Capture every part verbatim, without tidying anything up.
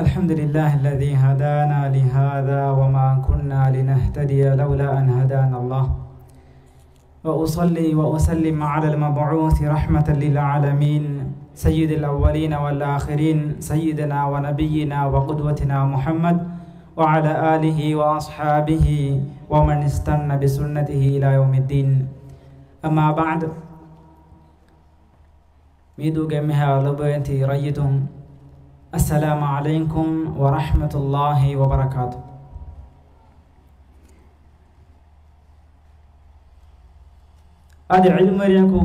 الحمد لله الذي هدانا لهذا وما كنا لنهتدي لولا أن هدانا الله. وأصلي وأسلم على المبعوث رحمة للعالمين، سيد الأولين والآخرين، سيدنا ونبينا وقدوتنا محمد، وعلى آله وأصحابه ومن استن بسنته إلى يوم الدين. أما بعد، މީދޫގެ އެންމެހާ ލޮބުވެތި ރައްޔިތުން، السلام عليكم ورحمة الله وبركاته. އަދި ޢިލްމުވެރިޔަކު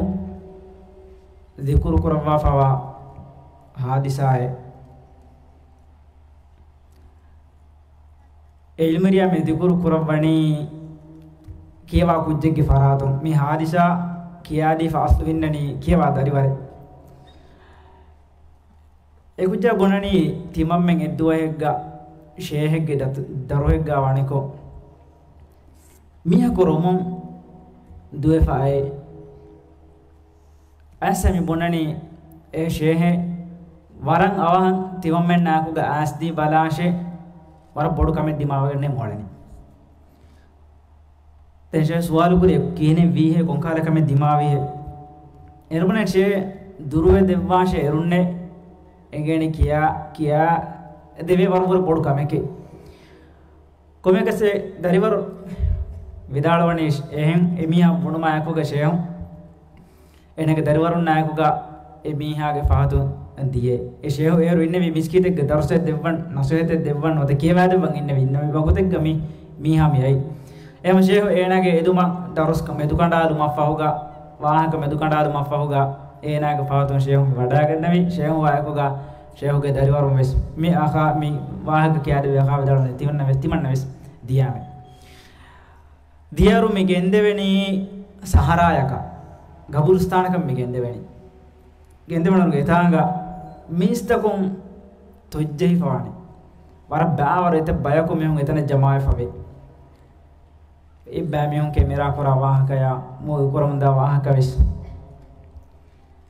ޛިކުރު ކުރައްވާފައިވާ ޙާދިސާއެއް. އެ ޢިލްމުވެރިޔާ މި ޛިކުރު ކުރައްވަނީ ކިޔަވާ ކުއްޖެއްގެ ފަރާތުން. މި ޙާދިސާ ކިޔާދީފަ އަސްލު އިންނަނީ ކިޔަވާ ދަރިވަރެއް. އެ ކުއްޖާ ބުނަނީ ތިމަންމެން އެއްދުވަހެއްގަ ޝޭހެއްގެ ދަތު-، ދަރުހެއްގަ ވަނިކޮށް، މީހަކު ރޮމުން ދުވެފަ އައި. އައިސް މި ބުނަނީ، އޭ ޝޭހެއް، ވަރަށް އަވަހަށް ތިމަންމެންނާއެކުގަ އައިސްދީ ބަލާށޭ، ވަރަށް ބޮޑު ކަމެއް ދިމާވެގެންނޭ މޮޅެނީ. ދެން ޝޭހް ސުވާލު ކުރި، ކިހިނެއް ވީހޭ، ކޮންކަހަލަ ކަމެއް ދިމާވީހޭ؟ އޭރު ބުނެ ޝޭހް ދުރުވެ ދެއްވާށޭ އޭރުންނޭ އެނގޭނީ ކިޔާ، ކިޔާ ދެވޭ ވަރަށް ވަރަށް ބޮޑު ކަމެކޭ. ކޮމެކަސް އެ ދަރިވަރު ވިދާޅުވަނީ އެހެން އެމީހާ ބުނުމާ އެކުގަ ޝޭހު އޭނާގެ ދަރިވަރުންނާއެކުގަ އެ މީހާގެ ފަހަތުން ދިޔައެވެ. އެ ޝޭހު އޭރު އިންނެވީ މިސްކިތެއްގަ ދަރުސެއް ދެއްވަން، ނަސޭހަތެއް ދެއްވަން ނުވަތަ ކިޔަވާދެއްވަން އިންނެވީ، އިންނެވި ވަގުތެއްގަ މި މީހާ މި އައީ. އެހެން ޝޭހު އޭނާގެ އެދުމަށް ދަރުސް މެދުކަނޑާލުމަށްފަހުގަ، ވާހަކަ މެދުކަނޑާލުމަށްފަހުގަ އޭނާގެ ފަހަތުން ޝޭހު މި ވަޑައިގެންނެވި. ޝޭހު އާއެކުގަ ޝޭހުގެ ދަރިވަރުން ވެސް މި އަޚާ މި ވާހަކަ ކިޔާދެއްވި އަޚާ ވިދާޅުވަނީ ތިމަންނަ ވެސް، ތިމަންނަ ވެސް ދިޔާމެ. ދިޔައިރު މި ގެންދެވެނީ ސަހަރާޔަކަށް، ގަބުރުސްތާނަކަށް މި ގެންދެވެނީ. ގެންދެވުނުގެ އެތާނގަ މީސްތަކުން ތޮއްޖެހިފަވާނެ. ވަރަށް ބާވަރު އެތައް ބަޔަކު މީހުން އެތަނަށް ޖަމާވެފަވޭ. އެއްބައި މީހުން ކެމެރާ ކުރާ ވާހަކަޔާ މޫވީ ކުރަމުންދާ ވާހަކަ ވެސް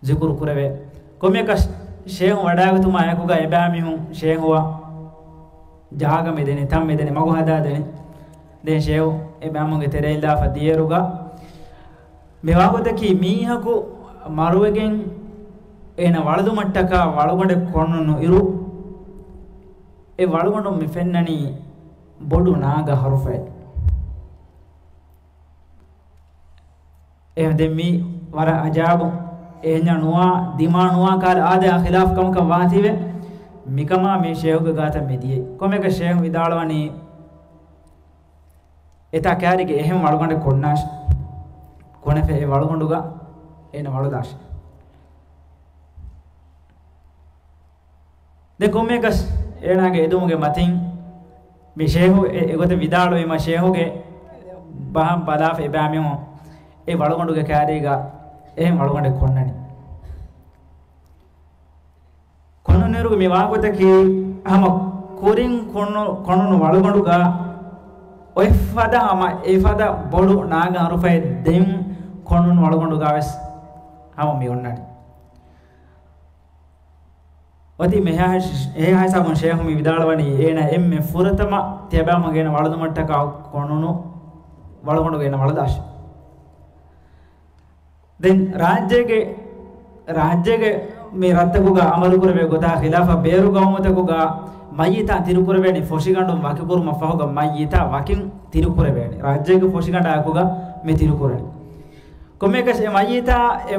ޒިކުރު ކުރެވޭ. ކޮމެކަސް ޝޭހު ވަޑާގަތުމާ އެކުގަ އެބައިމީހުން ޝޭހުއަށް ޖާގަ މިދެނީ، ތަން މިދެނީ، މަގު ހަދާދެނީ. ދެން ޝޭހު އެބައިމީހުންގެ ތެރެއިން ލާފަ ދިޔައިރުގަ މި ވާގޮތަކީ މީހަކު މަރުވެގެން އޭނަ ވަޅުދުމަށްޓަކާ ވަޅުގަނޑެއް ކޮނުނު އިރު، އެ ވަޅުގަނޑުން މި ފެންނަނީ ބޮޑު ނާގަ ހަރުފައެއް. އެ ދެން މީ ވަރަށް އަޖާބު، އެހެންޏާ ނުވާ، ދިމާ ނުވާ ކާލަ އާދަޔާ ޚިލާފު ކަމަކަށް ވާތީވެ، މިކަމާ މި ޝޭހުގެ ގާތަށް މި ދިޔައީ. ކޮމެކަ ޝޭހު ވިދާޅުވަނީ، އެތާ ކާރިގެ އެހެން ވަޅުގަނޑެއް ކޮންނާށި. ކޮނެފެ އެ ވަޅުގަނޑުގަ އޭނަ ވަޅުދާށި. ދެން ކޮންމެއަކަސް އޭނާގެ އެދުމުގެ މަތިން މި ޝޭހު އެ، އެގޮތަށް ވިދާޅުވީމަ، ޝޭހުގެ ބަހަށް ބަލާފަ އެބައިމީހުން އެ ވަޅުގަނޑުގެ ކާރީގަ އެހެން ވަޅުގަނޑެއް ކޮންނަނީ. ކޮނުނުއިރުގެ މި ވާގޮތަކީ ހަމަ ކުރިން ކޮނު، ކޮނުނު ވަޅުގަނޑުގަ އޮތްފަދަ ހަމަ އެފަދަ ބޮޑު ނާގަ ހަރުފައެއް ދެން ކޮނުނު ވަޅުގަނޑުގަ ވެސް ހަމަ މި އޮންނަނީ. އޮތީ މިހާ، އެހާ ހިސާބުން ޝޭހު މި ވިދާޅުވަނީ، އޭނަ އެންމެ ފުރަތަމަ ތިޔަބައިމީހުން އޭނަ ވަޅުދުމަށްޓަކާ ކޮނުނު ވަޅުގަނޑުގަ އޭނަ ވަޅުދާށި. ދެން ރާއްޖޭގެ، ރާއްޖޭގެ މި ރަށްތަކުގަ އަމަލުކުރެވޭ ގޮތާ ޚިލާފަށް ބޭރު ގައުމުތަކުގަ މައްޔިތާ ތިރުކުރެވޭނެ ފޮށިގަނޑުން ވަކިކުރުމަށް ފަހުގަ މައްޔިތާ ވަކިން ތިރުކުރެވޭނެ. ރާއްޖޭގެ ފޮށިގަނޑާއެކުގަ މި ތިރުކުރަނީ. ކޮންމެއަކަސް އެ މައްޔިތާ އެ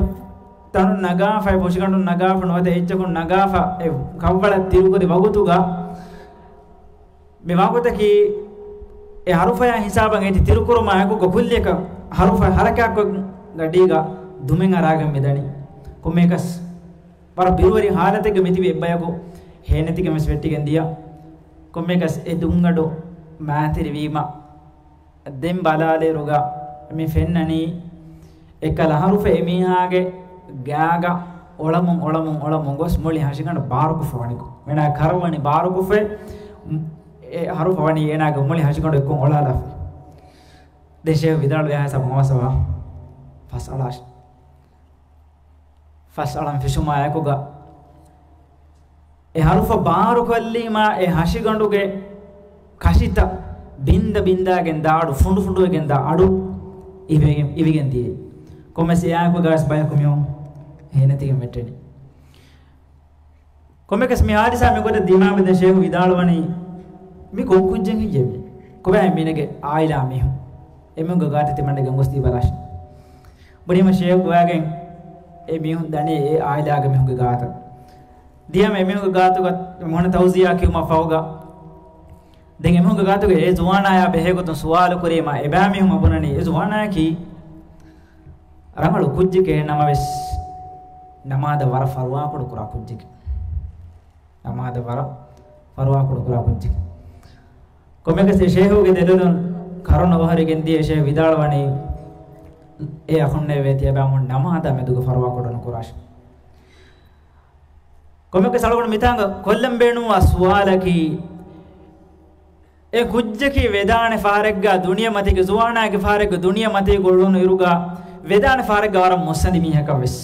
ތަނުން ނަގާފަ، އެ ފޮށިގަނޑުން ނަގާފަ، ނުވަތަ އެއްޗަކުން ނަގާފަ، އެ ކަށްވަޅަށް ތިރުކުރި ވަގުތުގަ މި ވާގޮތަކީ އެ ހަރުފަޔާ ހިސާބަށް އޭތި ތިރުކުރުމާ އެކުގަ ކުއްލިއަކަށް ހަރުފަ ހަރަކާތްކޮށް ގަޑީގަ ދުމެއް އަރާގެން މިދަނީ. ކޮންމެއަކަސް ވަރަށް ބިރުވެރި ހާލަތެއްގަ މިތިބި އެއްބަޔަކު ހޭނެތިގެން ވެސް ވެއްޓިގެން ދިޔަ. ކޮންމެއަކަސް އެ ދުންގަޑު މާތިރިވީމަ ދެން ބަލާލިއިރުގަ މި ފެންނަނީ، އެކަލަ ހަރުފަ އެމީހާގެ ގާގަ އޮޅަމުން، އޮޅަމުން، އޮޅަމުން ގޮސް މުޅި ހަށިގަނޑު ބާރުކޮށްފަ ވަނިކޮށް، އޭނާ ކަރަން ވަނީ ބާރުކޮށްފަ، އެ ހަރުފަ ވަނީ އޭނާގެ މުޅި ހަށިގަނޑު އެއްކޮށް އޮޅާލާފަ. ދެން ޝޭހު ވިދާޅުވި އެހާ ހިސާބުން ހަމަ ސަވާ ފަސް އަޅާށި. ފަސް އަޅަން ފެށުމާ އެކުގަ އެ ހަރުފަށް ބާރުކޮށްލީމާ އެ ހަށިގަނޑުގެ ކަށިތައް ބިންދަ ބިންދާގެން ދާ އަޑު، ފުނޑު ފުނޑުވެގެން ދާ އަޑު އިވެގެން، އިވިގެން ދިޔައީ. ކޮންމެސް އެއާއެކުގަވެސް ބަޔަކު މިއޮން ހޭނެތިގެން ވެއްޓެނީ. ކޮންމެކަސް މި ހާދިސާ މިގޮތަށް ދިމާވެދެން ޝޭހު ވިދާޅުވަނީ، މި ކޮން ކުއްޖެއް ހެއްޔެވެ؟ ކޮބާ މީނަގެ އާއިލާ މީހުން؟ އެމީހުންގެ ގާތަށް ތިމަންނަގެން ގޮސް ދީބަލާށި. ބުނީމަ ޝޭހު ގޮވާގެން އެ މީހުން ދަނީ އެ އާއިލާގެ މީހުންގެ ގާތަށް. ދިޔަމަ އެމީހުންގެ ގާތުގަ މިހުން ތައުޒިޔާ ކިޔުމަށް ފަހުގަ، ދެން އެމީހުންގެ ގާތުގެ އެ ޒުވާނާޔާ ބެހޭގޮތުން ސުވާލު ކުރީމަ، އެބައިމީހުން ބުނަނީ އެ ޒުވާނާޔަކީ ރަނގަޅު ކުއްޖެކޭ، ނަމަވެސް ނަމާދަށް ވަރަށް ފަރުވާކުޑަ ކުރާ ކުއްޖެކޭ. ނަމާދަށް ވަރަށް ފަރުވާކުޑަ ކުރާ ކުއްޖެކޭ. ކޮންމެކަސް އެ ޝޭހުގެ ދެލޮލުން ކަރުނަ އޮހޮރިގެން ދިޔަ ޝޭހު ވިދާޅުވަނީ، އޭ އަޚުންނޭވެ! ތިޔަބައިމީހުން ނަމާދާ މެދުގަ ފަރުވާކުޑަ ނުކުރާށި. ކޮންމެކަސް އަޅުގަނޑު މިތާނގަ ކޮށްލަން ބޭނުންވާ ސުވާލަކީ، އެ ކުއްޖަކީ ވެދާނެ ފަހަރެއްގަ ދުނިޔެމަތީގަ، ޒުވާނާގެ ފަހަރެއްގަ ދުނިޔެމަތީގަ އުޅުނު އިރުގަ، ވެދާނެ ފަހަރެއްގަ ވަރަށް މުއްސަނދި މީހަކަށްވެސް،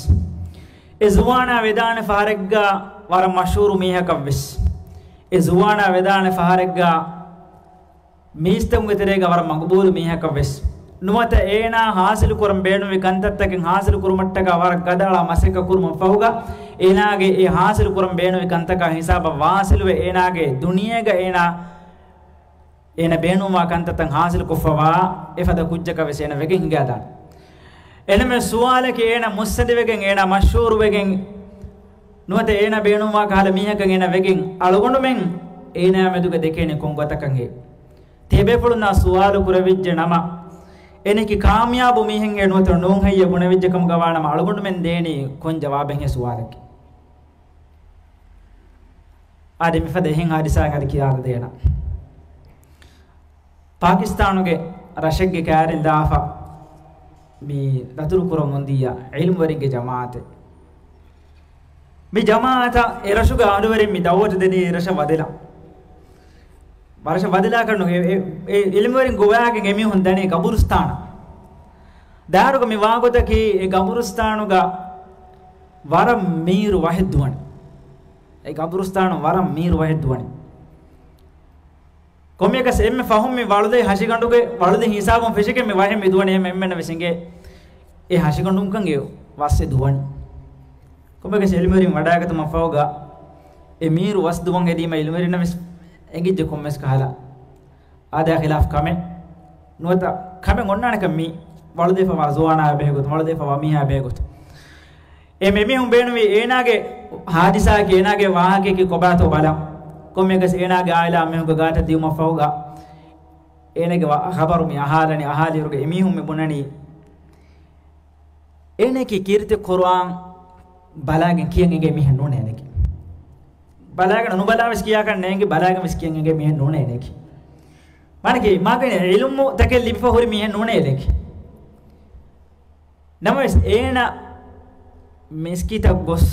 އެ ޒުވާނާ ވެދާނެ ފަހަރެއްގަ ވަރަށް މަޝްހޫރު މީހަކަށްވެސް، އެ ޒުވާނާ ވެދާނެ ފަހަރެއްގަ މީސްތަކުންގެ ތެރޭގަ ވަރަށް މަގުބޫލު މީހަކަށްވެސް ނުވަތަ، އޭނާ ހާސިލު ކުރަން ބޭނުންވި ކަންތައްތަކެއް ހާސިލު ކުރުމަށްޓަކާ ވަރަށް ގަދައަޅާ މަސައްކަތް ކުރުމަށް ފަހުގަ، އޭނާގެ އެ ހާސިލު ކުރަން ބޭނުންވި ކަންތަކާ ހިސާބަށް ވާސިލުވެ، އޭނާގެ ދުނިޔޭގަ އޭނާ، އޭނާ ބޭނުންވާ ކަންތައްތައް ހާސިލު ކޮށްފަވާ އެފަދަ ކުއްޖަކަށް ވެސް އޭނާ ވެގެން ހިނގާދާނެ. އެންމެ ސުވާލަކީ، އޭނާ މުއްސަނދިވެގެން، އޭނާ މަޝްހޫރުވެގެން، ނުވަތަ އޭނާ ބޭނުންވާ ކަހަލަ މީހަކަށް އޭނާ ވެގެން، އަޅުގަނޑުމެން އޭނާ މެދުގަ ދެކޭނެ ކޮން ގޮތަކަށްހޭ؟ ތިޔަބޭފުޅުންނާ ސުވާލު ކުރެވިއްޖެ ނަމަ، އޭނައަކީ ކާމިޔާބު މީހެއްހޭ ނުވަތަ ނޫންހެއްޔޭ ބުނެވިއްޖެ ކަމުގަ ވާނަމަ، އަޅުގަނޑުމެން ދޭނީ ކޮން ޖަވާބެއްހޭ ސުވާލަކީ؟ އާދެ، މިފަދަ އެހެން ހާދިސާއެއް އަދި ކިޔާލަދޭނަން. ޕާކިސްތާނުގެ ރަށެއްގެ ކައިރިން ދާފަ މި ދަތުރު ކުރަމުން ދިޔަ ޢިލްމުވެރިންގެ ޖަމާޢަތެއް. މި ޖަމާޢަތަށް އެ ރަށުގެ އަހުލުވެރިން މި ދަޢުވަތު ދެނީ އެ ރަށަށް ވަދެލަން. ވަރަށަށް ވަދެލާކަށް ނު، އެ، އެ، އެ ޢިލްމުވެރިން ގޮވާގެން އެމީހުން ދަނީ ގަބުރުސްތާނަށް. ދާރުގަ މި ވާގޮތަކީ އެ ގަބުރުސްތާނުގަ ވަރަށް މީރު ވަހެއް ދުވަނީ. އެ ގަބުރުސްތާނު ވަރަށް މީރު ވަހެއް ދުވަނީ. ކޮންމެއަކަސް އެންމެ ފަހުން މި ވަޅުލެއް ހަށިގަނޑުގެ ވަޅުލެއް ހިސާބުން ފެށިގެން މި ވަހެއް މި ދުވަނީ. އެހެން އެންމެންނަށް ވެސް އެނގޭ އެ ހަށިގަނޑުންކަން އެ ވަސް އެ ދުވަނީ. ކޮންމެއަކަސް ޢިލްމުވެރިން ވަޑައިގަތުމަށް ފަހުގަ އެ މީރު ވަސް ދުވަން އެދީމަ ޢިލްމުވެރިންނަށް ވެސް އެނގިއްޖެ ކޮންމެސް ކަހަލަ އާދަޔާ ޚިލާފް ކަމެއް ނުވަތަ ކަމެއް އޮންނާނެކަން މި ވަޅުލެފަވާ ޒުވާނާ ބެހޭގޮތު، ވަޅުލެފަވާ މީހާ ބެހޭގޮތު. އެ މި މީހުން ބޭނުމީ އޭނާގެ ހާދިސާއަކީ، އޭނާގެ ވާހަކައަކީ ކޮބާތޯ ބަލަން. ކޮންމެއަކަސް އޭނާގެ އާއިލާ މީހުންގެ ގާތަށް ދިޔުމަށްފަހުގަ އޭނާގެ ވާ-، ޚަބަރު މި އަހާލަނީ، އަހާލިއިރުގަ އެމީހުން މި ބުނަނީ، އޭނައަކީ ކީރިތި ޤުރުއާން ބަލާގެން ކިޔަން އެނގޭ މީހެއް ނޫނޭ އޭނައަކީ. ބަލާގެން ނުބަލާ ވެސް ކިޔާކަށް ނޭނގި، ބަލާގެން ވެސް ކިޔަން އެނގޭ މީހެއް ނޫނޭ އޭނައަކީ. މާނައަކީ މާގެން ޢިލްމުތަކެއް ލިބިފަ ހުރި މީހެއް ނޫނޭ އޭނައަކީ. ނަމަވެސް އޭނަ މިސްކިތަށް ގޮސް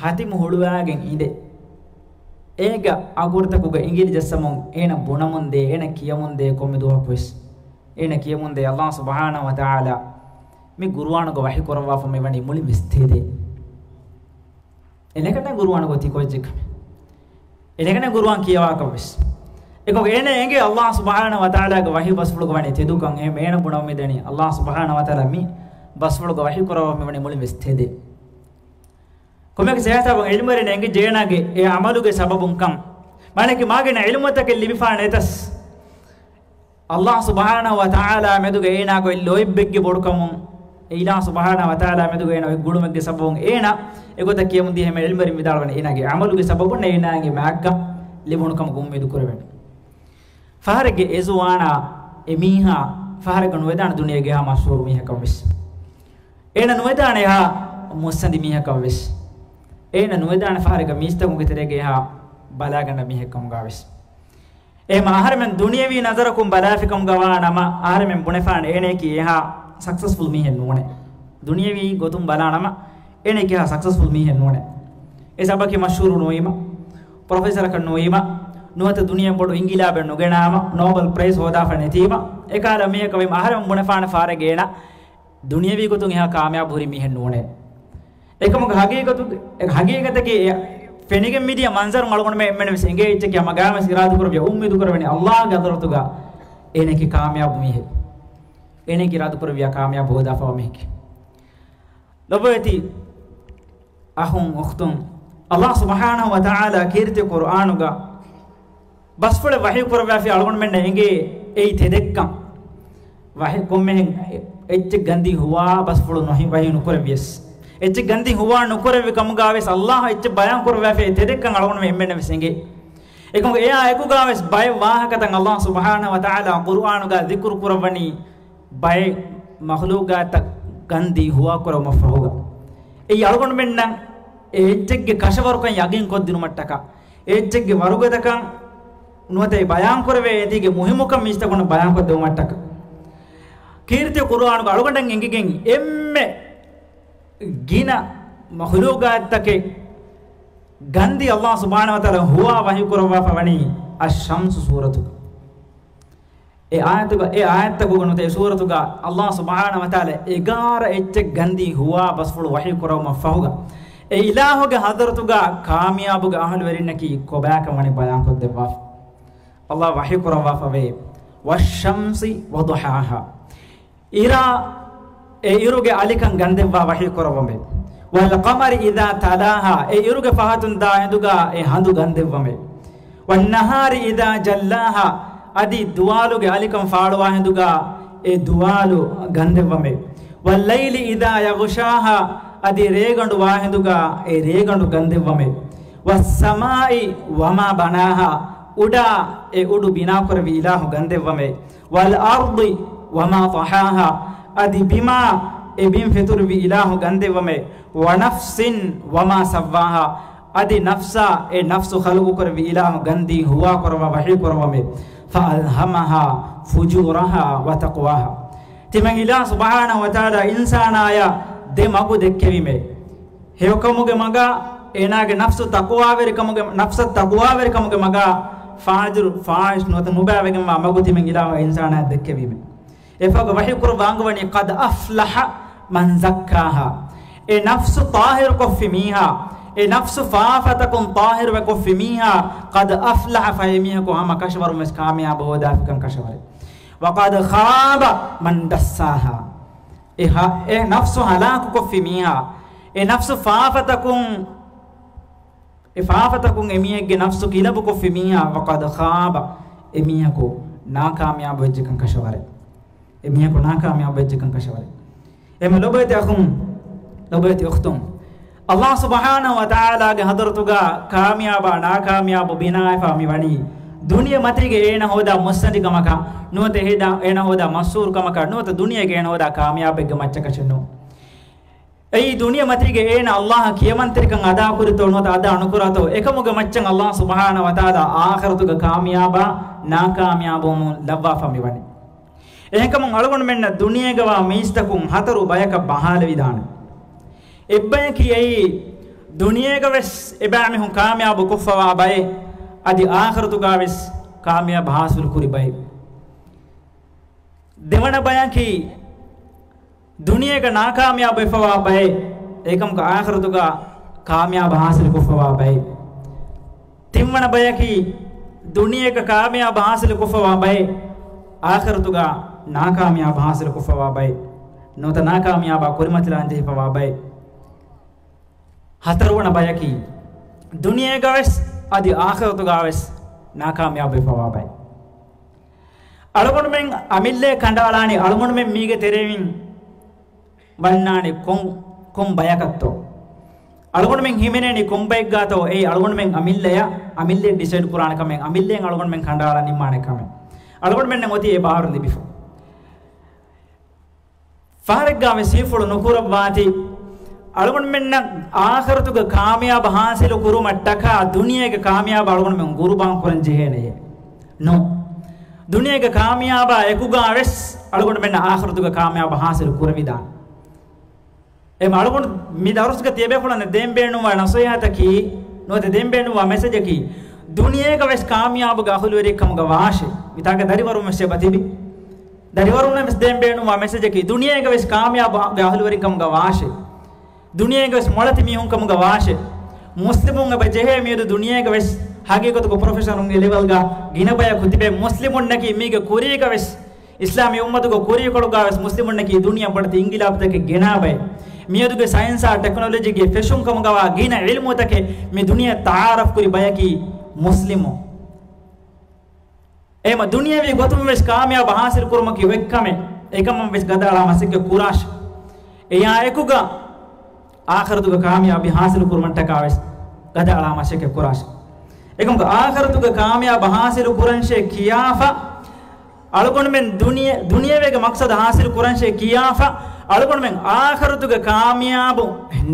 ހަތިމު ހުޅުވާގެން އިނދެ، އޭގެ އަގުރުތަކުގަ އިނގިލި ޖައްސަމުން އޭނަ ބުނަމުންދޭ، އޭނަ ކިޔަމުންދޭ ކޮންމެ ދުވަހަކުވެސް. އޭނަ ކިޔަމުންދޭ، ﷲ ސުބްޙާނަހޫ ވަތަޢާލާ މި ޤުރުއާނުގަ ވަޙީ ކުރައްވާފަ މިވަނީ މުޅިން ވެސް ތެދޭ. އެނެކަން ޤުރުއާނުގަ ތި ކޮއްޗެއް ކަމެއް. އެނެކަން ޤުރުއާން ކިޔަވާކަށް ވެސް. އެކޮށް އޭނަ އެނގޭ ﷲ ސުބްޙާނަހޫ ވަތަޢާލާގެ ވަޙީ ބަސްފުޅުގަ ވަނީ ތެދުކަން. އެހެން އޭނަ ބުނަމުން މިދަނީ ﷲ ސުބްޙާނަހޫ ވަތަޢާލާ މި ބަސްފުޅުގަ ވަޙީ ކުރައްވާފަ މިވަނީ މުޅިން ވެސް ތެދޭ. ކޮންމެއަކަސް އެހިސާބުން ޢިލްމުވެރިން އެނގިއްޖެ އޭނާގެ އެ ޢަމަލުގެ ސަބަބުން ކަން. މާނައަކީ މާގިނަ ޢިލްމުތަކެއް ލިބިފާނެ އެތަސް، ﷲ ސުބްޙާނަހޫ ވަތަޢާލާ މެދުގަ އޭނާ ގޮތް ލޯތްބެއްގެ ބޮޑުކަމުން، އެ އިލާހު ސުބްޙާނަހޫ ވަތަޢާލާ މެދުގަ އޭނާ އޮތް ގުޅުމެއްގެ ސަބަބުން އޭނާ އެގޮތަށް ކިޔަމުންދިޔަ ހަމަ ޢިލްމުވެރިން ވިދާޅުވަނީ އޭނާގެ ޢަމަލުގެ ސަބަބުން އޭނާގެ މާއްކަ ލިބުނު ކަމަކަށް އުއްމީދު ކުރެވެން. ފަހަރެއްގެ އެ ޒުވާނާ އެ މީހާ ފަހަރެއްގަ ނުވެދާނެ ދުނިޔޭގެ ހާ މަޝްހޫރު މީހަކަށް ވެސް. އޭނަ ނުވެދާނެ އެހާ މުއްސަނދި މީހަކަށް ވެސް. އޭނަ ނުވެދާނެ ފަހަރެއްގަ މީސްތަކުންގެ ތެރޭގަ އެހާ ބަލާގަންނަ މީހެއް ކަމުގަ ވެސް. އެހެމަ އަހަރެމެން ދުނިޔަވީ ނަޒަރަކުން ބަލާފި ކަމުގަ ވާ ނަމަ، އަހަރެމެން ބުނެފާނެ އޭނައަކީ އެހާ ސަކްސެސްފުލް މީހެއް ނޫނޭ. ދުނިޔަވީ ގޮތުން ބަލާ ނަމަ، އޭނައަކީ އެހާ ސަކްސެސްފުލް މީހެއް ނޫނޭ. އެ ސަބަބަކީ މަޝްހޫރު ނުވީމަ، ޕްރޮފެސަރަކަށް ނުވީމަ، ނުވަތަ ދުނިޔެ ބޮޑު އިންގިލާބެއް ނުގެނާމަ، ނޯބަލް ޕްރައިޒް ހޯދާފަ ނެތީމަ، އެކަހަލަ މީހަކަށް ވީމަ އަހަރެމެން ބުނެފާނެ ފަހަރެއްގަ އޭނަ ދުނިޔަވީ ގޮތުން އެހާ ކާމިޔާބު ހުރި މީހެއް ނޫނޭ. އެކަމުގެ ހަގީގަތު، އެ ހަގީގަތަކީ އެ ފެނިގެން މިދިޔަ މަންޒަރުން އަޅުގަނޑުމެން އެންމެންވެސް އެނގޭ އެއްޗެއްގެ ހަމަ ގާމަސް އިރާދަކުރެއްވިޔާ އުއްމީދު ކުރެވެނީ ﷲ ގެ ޙަޟްރަތުގަ އޭނައަކީ ކާމިޔާބު މީހެއް. އޭނައަކީ އިރާދަކުރެއްވިޔާ ކާމިޔާބު ހޯދާފަވާ މީހެކޭ. ލޮބުވެތި އަޚުން އުޚްތުން، ﷲ ސުބްޙާނަހޫ ވަތަޢާލާ ކީރިތި ޤުރްއާނުގަ ބަސްފުޅެއް ވަޙީ ކުރައްވާފި އަޅުގަނޑުމެންނަށް އެނގޭ އެއީ ތެދެއްކަން. ވަޙީ ކޮންމެހެން އެއްޗެއް ގަންދީ ހުވާ ބަސްފުޅު ނުހި ވަޙީ ނުކުރެއްވިޔަސް، އެއްޗެއް ގަންދީ ހުވާ ނުކުރެއްވި ކަމުގަވެސް ﷲ އެއްޗެއް ބަޔާން ކުރައްވާފި ތެދެއްކަން އަޅުގަނޑުމެން އެންމެންނަށްވެސް އެނގޭ. އެކަމު އެއާ އެކުގަވެސް ބައެއް ވާހަކަތައް ﷲ ސުބްޙާނަހޫ ވަތަޢާލާ ޤުރްއާނުގަ ޛިކުރު ކުރައްވަނީ ބައެއް މަޚްލޫޤާތްތައް ގަންދީ ހުވާ ކުރުމަށްފަހުގަ. އެއީ އަޅުގަނޑުމެންނަށް އެ އެއްޗެއްގެ ކަށަވަރުކަން ޔަގީން ކޮށްދިނުމަށްޓަކާ، އެ އެއްޗެއްގެ ވަރުގަދަކަން ނުވަތަ އެ ބަޔާން ކުރެވޭ އެދީގެ މުހިއްމުކަން މީސްތަކުންނަށް ބަޔާން ކޮށްދެވުމަށްޓަކާ. ކީރިތި ޤުރްއާނުގަ އަޅުގަނޑަށް އެނގިގެން އެންމެ ގިނަ މަޚްލޫޤާތްތަކެއް ގަންދީ ﷲ ސުބްޙާނަހޫ ވަތަޢާލާ ހުވާ ވަޙީ ކުރައްވާފަ ވަނީ އައްޝަމްސު ސޫރަތުގަ. އެ އާޔަތުގަ، އެ އާޔަތްތަކުގަ ނުވަތަ އެ ސޫރަތުގަ ﷲ ސުބްޙާނަހޫ ވަތަޢާލާ އެގާރަ އެއްޗެއް ގަންދީ ހުވާ ބަސްފުޅު ވަޙީ ކުރައްވުމަށްފަހުގަ، އެ އިލާހުގެ ޙަޟްރަތުގަ ކާމިޔާބުގެ އަހުލުވެރިންނަކީ ކޮބާކަން ވަނީ ބަޔާންކޮށްދެއްވާފަ. ﷲ ވަޙީ ކުރައްވާފަވޭ، "والشمس وضحاها." އިރާ، އެ އިރުގެ އަލިކަން ގަންދެއްވާ ވަޙީ ކުރައްވަމޭ. "والقمر إذا تلاها." އެ އިރުގެ ފަހަތުން ދާ ހިނދުގަ އެ ހަނދު ގަންދެއްވަމޭ. "والنهار إذا جلاها." އަދި ދުވާލުގެ އަލިކަން ފާޅުވާ ހިނދުގަ އެ ދުވާލު ގަންދެއްވަމޭ. "والليل إذا يغشاها." އަދި ރޭގަނޑު ވާ ހިނދުގަ އެ ރޭގަނޑު ގަންދެއްވަމޭ. "والسماء وما بناها." އުޑާ އެ އުޑު ބިނާކުރެއްވި އިލާހު ގަންދެއްވަމޭ. "والأرض وما طحاها." އަދި ބިމާ އެ ބިން ފެތުރުއްވި އިލާހު ގަންދެއްވަމޭ. "ونفس وما سواها." އަދި ނަފްސާ އެ ނަފްސު ޚަލްޤުކުރެއްވި އިލާހު ގަންދީ ހުވާކުރައްވާ ވަޙީކުރައްވަމޭ. "فألهمها فجورها وتقواها." ތިމަން އިލާހު ސުބްޙާނަހޫ ވަތަޢާލާ އިންސާނާޔަށް ދެ މަގު ދެއްކެވީމޭ. ހެޔޮކަމުގެ މަގާ، އޭނާގެ ނަފްސު ތަޤުވާވެރިކަމުގެ، ނަފްސަށް ތަޤުވާވެރިކަމުގެ މަގާ، ފާޖިރު، ފާޙިޝް ނުވަތަ ނުބައިވެގެންވާ މަގު ތިމަން އިލާހު އިންސާނާޔަށް ދެއްކެވީމޭ. އެފަހުގަ ވަޙީކުރައްވާ އަންގަވަނީ، "قد أفلح من زكاها." އެ ނަފްސު ޠާހިރުކޮށްފި މީހާ، އެ ނަފްސު ފާފަތަކުން ޠާހިރުވެކޮށްފި މީހާ، "قد أفلح" ފަހެ މީހަކު ހަމަ ކަށަވަރުން ވެސް ކާމިޔާބު ހޯދާފިކަން ކަށަވަރެއް. "وقد خاب من دساها." އެ ހަ-، އެ ނަފްސު ހަލާކުކޮށްފި މީހާ، އެ ނަފްސު ފާފަތަކުން، އެ ފާފަތަކުން އެ މީހެއްގެ ނަފްސު ކިލަބުކޮށްފި މީހާ، "وقد خاب." އެ މީހަކު ނާކާމިޔާބު ވެއްޖެކަން ކަށަވަރެއް. އެ މީހަކު ނާކާމިޔާބު ވެއްޖެކަން ކަށަވަރެއް. އެހެން ލޮބުވެތި އަޚުން، ލޮބުވެތި އުޚްތުން، ﷲ ސުބްޙާނަހޫ ވަތަޢާލާގެ ޙަޟްރަތުގަ ކާމިޔާބާ ނާކާމިޔާބު ބިނާވެފަ މިވަނީ ދުނިޔެ މަތީގެ އޭނަ ހޯދާ މުއްސަނދިކަމަކަށް ނުވަތަ އޭނަ ހޯދާ މަޝްހޫރުކަމަކަށް ނުވަތަ ދުނިޔޭގެ އޭނަ ހޯދާ ކާމިޔާބެއްގެ މައްޗަކަށެއް ނޫން. އެއީ ދުނިޔެ މަތީގެ އޭނަ ﷲ އަށް ކިޔަމަންތެރިކަން އަދާކުރިތޯ ނުވަތަ އަދާ ނުކުރާތޯ، އެކަމުގެ މައްޗަށް ﷲ ސުބްޙާނަހޫ ވަތަޢާލާ އާޚިރަތުގެ ކާމިޔާބާ ނާކާމިޔާބުވުމުން ލައްވާފަ މިވަނީ. އެހެންކަމުން އަޅުގަނޑުމެންނަށް ދުނިޔޭގަވާ މީސްތަކުން ހަތަރު ބަޔަކަށް ބަހާލެވިދާނެ. އެއްބަޔަކީ އެއީ، ދުނިޔޭގަވެސް އެބައިމީހުން ކާމިޔާބު ކޮށްފަވާ ބައެއް، އަދި އާޚިރަތުގަވެސް ކާމިޔާބު ހާސިލު ކުރި ބައެއް. ދެވަނަ ބަޔަކީ، ދުނިޔޭގަ ނާކާމިޔާބު ވެފަވާ ބައެއް، އެކަމަކު އާޚިރަތުގަ ކާމިޔާބު ހާސިލު ކޮށްފަވާ ބައެއް. ތިންވަނަ ބަޔަކީ، ދުނިޔޭގަ ކާމިޔާބު ހާސިލު ކޮށްފަވާ ބައެއް، އާޚިރަތުގަ ނާކާމިޔާބު ހާސިލު ކޮށްފަވާ ބައެއް، ނުވަތަ ނާކާމިޔާބާ ކުރިމަތިލާން ޖެހިފަވާ ބައެއް. ހަތަރުވަނަ ބަޔަކީ، ދުނިޔޭގަވެސް އަދި އާޚިރަތުގަވެސް ނާކާމިޔާބު ވެފަވާ ބައެއް. އަޅުގަނޑުމެން އަމިއްލައަށް ކަނޑައަޅާނީ އަޅުގަނޑުމެން މީގެ ތެރެއިން ވަންނާނެ ކޮން، ކޮން ބަޔަކަށްތޯ؟ އަޅުގަނޑުމެން ހިމެނޭނީ ކޮން ބައެއްގާތޯ؟ އެއީ އަޅުގަނޑުމެން އަމިއްލަޔަށް، އަމިއްލައަށް ޑިސައިޑް ކުރާނެ ކަމެއް، އަމިއްލައިން އަޅުގަނޑުމެން ކަނޑައަޅާ ނިންމާނެ ކަމެއް. އަޅުގަނޑުމެންނަށް އޮތީ އެ ބާރު ލިބިފަ. ފަހަރެއްގާ ވެސް ހީފުޅު ނުކުރައްވާތި، އަޅުގަނޑުމެންނަށް އާޚިރަތުގެ ކާމިޔާބު ހާސިލު ކުރުމަށްޓަކާ ދުނިޔޭގެ ކާމިޔާބު އަޅުގަނޑުމެން ގުރުބާން ކުރަން ޖެހޭނެޔޭ؟ ނޯ. ދުނިޔޭގެ ކާމިޔާބާ އެކުގާ ވެސް އަޅުގަނޑުމެންނަށް އާޚިރަތުގެ ކާމިޔާބު ހާސިލު ކުރެވިދާނެ. އެމަ އަޅުގަނޑު މި ދަރުސްގަ ތިޔަބޭފުޅުންނަށް ދޭން ބޭނުންވާ ނަސޭހަތަކީ، ނުވަތަ ދޭން ބޭނުންވާ މެސެޖަކީ، ދުނިޔޭގަ ވެސް ކާމިޔާބުގެ އަހުލުވެރިއެއްކަމުގަ ވާށޭ. މިތާގަ ދަރިވަރުން ވެސް އެބަ ތިބި. ދަރިވަރުންނަށް ވެސް ދޭން ބޭނުންވާ މެސެޖަކީ، ދުނިޔޭގަ ވެސް ކާމިޔާބުގެ އަހުލުވެރިންކަމުގަ ވާށޭ. ދުނިޔޭގަ ވެސް މޮޅަތި މީހުންކަމުގަ ވާށޭ. މުސްލިމުން އެބަ ޖެހޭ މިއަދު ދުނިޔޭގަ ވެސް ހަގީގަތުގަ ޕްރޮފެޝަރުންގެ ލެވެލްގަ ގިނަ ބަޔަކު ތިބޭ. މުސްލިމުންނަކީ މީގެ ކުރީގަ ވެސް، އިސްލާމީ އުއްމަތުގެ ކުރީކޮޅުގަ ވެސް މުސްލިމުންނަކީ ދުނިޔެ ބޮޑެތި އިންގިލާބުތަކެއް ގެނާ ބައެއް. މިއަދުގެ ސައިންސާ ޓެކްނޮލޮޖީގެ ފެށުން ކަމުގަވާ ގިނަ ޢިލްމުތަކެއް މި ދުނިޔެ ތަޢާރަފް ކުރި ބަޔަކީ މުސްލިމުން. އެހެމަ ދުނިޔެވީ ގޮތުން ވެސް ކާމިޔާބު ހާސިލު ކުރުމަކީ އޮތް ކަމެއް. އެކަމަށް ވެސް ގަދައަޅާ މަސައްކަތް ކުރާށި. އެއާ އެކުގަ އާޚިރަތުގެ ކާމިޔާބީ ހާސިލު ކުރުމަށްޓަކާ ވެސް ގަދައަޅާ މަސައްކަތް ކުރާށި. އެކަމަކު އާޚިރަތުގެ ކާމިޔާބު ހާސިލު ކުރަންށޭ ކިޔާފަ، އަޅުގަނޑުމެން ދުނިޔެ، ދުނިޔެވީގެ މަޤްޞަދު ހާސިލު ކުރަންށޭ ކިޔާފަ، އަޅުގަނޑުމެން އާޚިރަތުގެ ކާމިޔާބު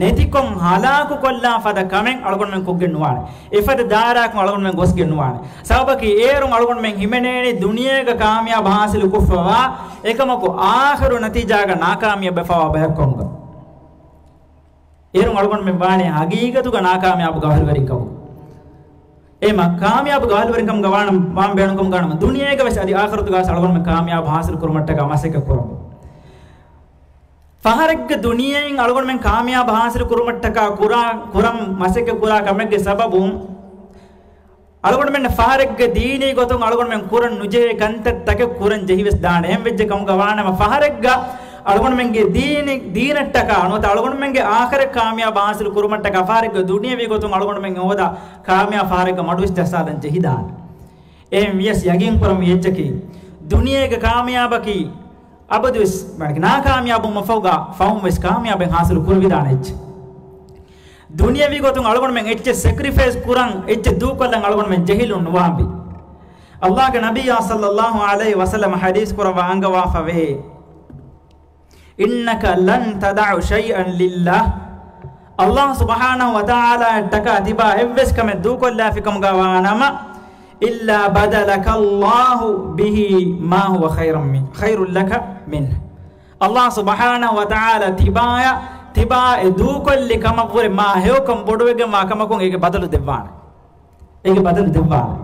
ނެތިކޮށް ހަލާކު ކޮށްލާ ފަދަ ކަމެއް އަޅުގަނޑުމެން ކޮށްގެން ނުވާނެ. އެފަދަ ދާއިރާއަކުން އަޅުގަނޑުމެން ގޮސްގެން ނުވާނެ. ސަބަބަކީ އޭރުން އަޅުގަނޑުމެން ހިމެނޭނީ ދުނިޔޭގަ ކާމިޔާބު ހާސިލު ކޮށްފަވާ، އެކަމަކު އާޚިރު ނަތީޖާގަ ނާކާމިޔާބެފަވާ ބަޔަކު ކަމުގަ. އޭރުން އަޅުގަނޑުމެން ވާނީ ހަގީގަތުގަ ނާކާމިޔާބުގެ އަހުލުވެރިން ކަމުގަ. އެހެމަ ކާމިޔާބުގެ އަހުލުވެރިން ކަމުގަ ވާނަމަ، ވާން ބޭނުންކަމުގަ ވާނަމަ، ދުނިޔޭގަ ވެސް އަދި އާޚިރަތުގަ ވެސް އަޅުގަނޑުމެން ކާމިޔާބު ހާސިލު ކުރުމަށްޓަކާ މަސައްކަތް ކުރަމު. ފަހަރެއްގެ ދުނިޔެއިން އަޅުގަނޑުމެން ކާމިޔާބު ހާސިލު ކުރުމަށްޓަކާ ކުރާ، ކުރަން މަސައްކަތް ކުރާ ކަމެއްގެ ސަބަބުން، އަޅުގަނޑުމެން ފަހަރެއްގެ ދީނީ ގޮތުން އަޅުގަނޑުމެން ކުރަން ނުޖެހޭ ކަންތައް ތަކެއް ކުރަން ޖެހިވެސް ދާނެ. އެހެން ވެއްޖެ ކަމުގަ ވާނަމަ، ފަހަރެއްގަ އަޅުގަނޑުމެންގެ ދީނި، ދީނަށްޓަކާ ނުވަތަ އަޅުގަނޑުމެންގެ އާޚިރަތް ކާމިޔާބު ހާސިލު ކުރުމަށްޓަކާ ފަހަރެއްގެ ދުނިޔެވީ ގޮތުން އަޅުގަނޑުމެން ހޯދާ ކާމިޔާބު ފަހަރެއްގަ މަޑުވެސް ޖައްސާލަން ޖެހިދާނެ. އެހެން ވިޔަސް ޔަގީން ކުރަންވީ އެއްޗަކީ، ދުނިޔޭގެ ކާމިޔާބަކީ އަބަދުވެސް، މާނަ، ނާކާމިޔާބު މަފަހުގަ ފަހުން ވެސް ކާމިޔާބެއް ހާސިލު ކުރެވިދާނެ އެއްޗެއް. ދުނިޔެވީ ގޮތުން އަޅުގަނޑުމެން އެއްޗެއް ސެކްރިފައިސް ކުރަން، އެއްޗެއް ދޫކޮށްލަން އަޅުގަނޑުމެން ޖެހިލުން ނުވާންވީ. އައްލާހުގެ ނަބިއްޔާ ޞައްލައްލާހު ޢަލައިހި ވަސައްލަމަ ޙަދީޘް ކުރައްވާ އަންގަވާފަވޭ، إنك لن تدع شيئا لله، އައްލާހު ސުބްޙާނަހު ވަތަޢާލާއަށްޓަކާ ތިބާ އެއްވެސް ކަމެއް ދޫކޮށްލާފިކަމުގަ ވާނަމަ، إلا بدلك الله به ما هو خيرا من، خير لك منه. އައްލާހު ސުބްޙާނަހު ވަތަޢާލާ ތިބާޔަށް، ތިބާ އެ ދޫކޮށްލި ކަމަށްވުރެ މާ ހެޔޮކަން ބޮޑުވެގެންވާ ކަމަކުން އޭގެ ބަދަލު ދެއްވާނެ. އޭގެ ބަދަލު ދެއްވާނެ.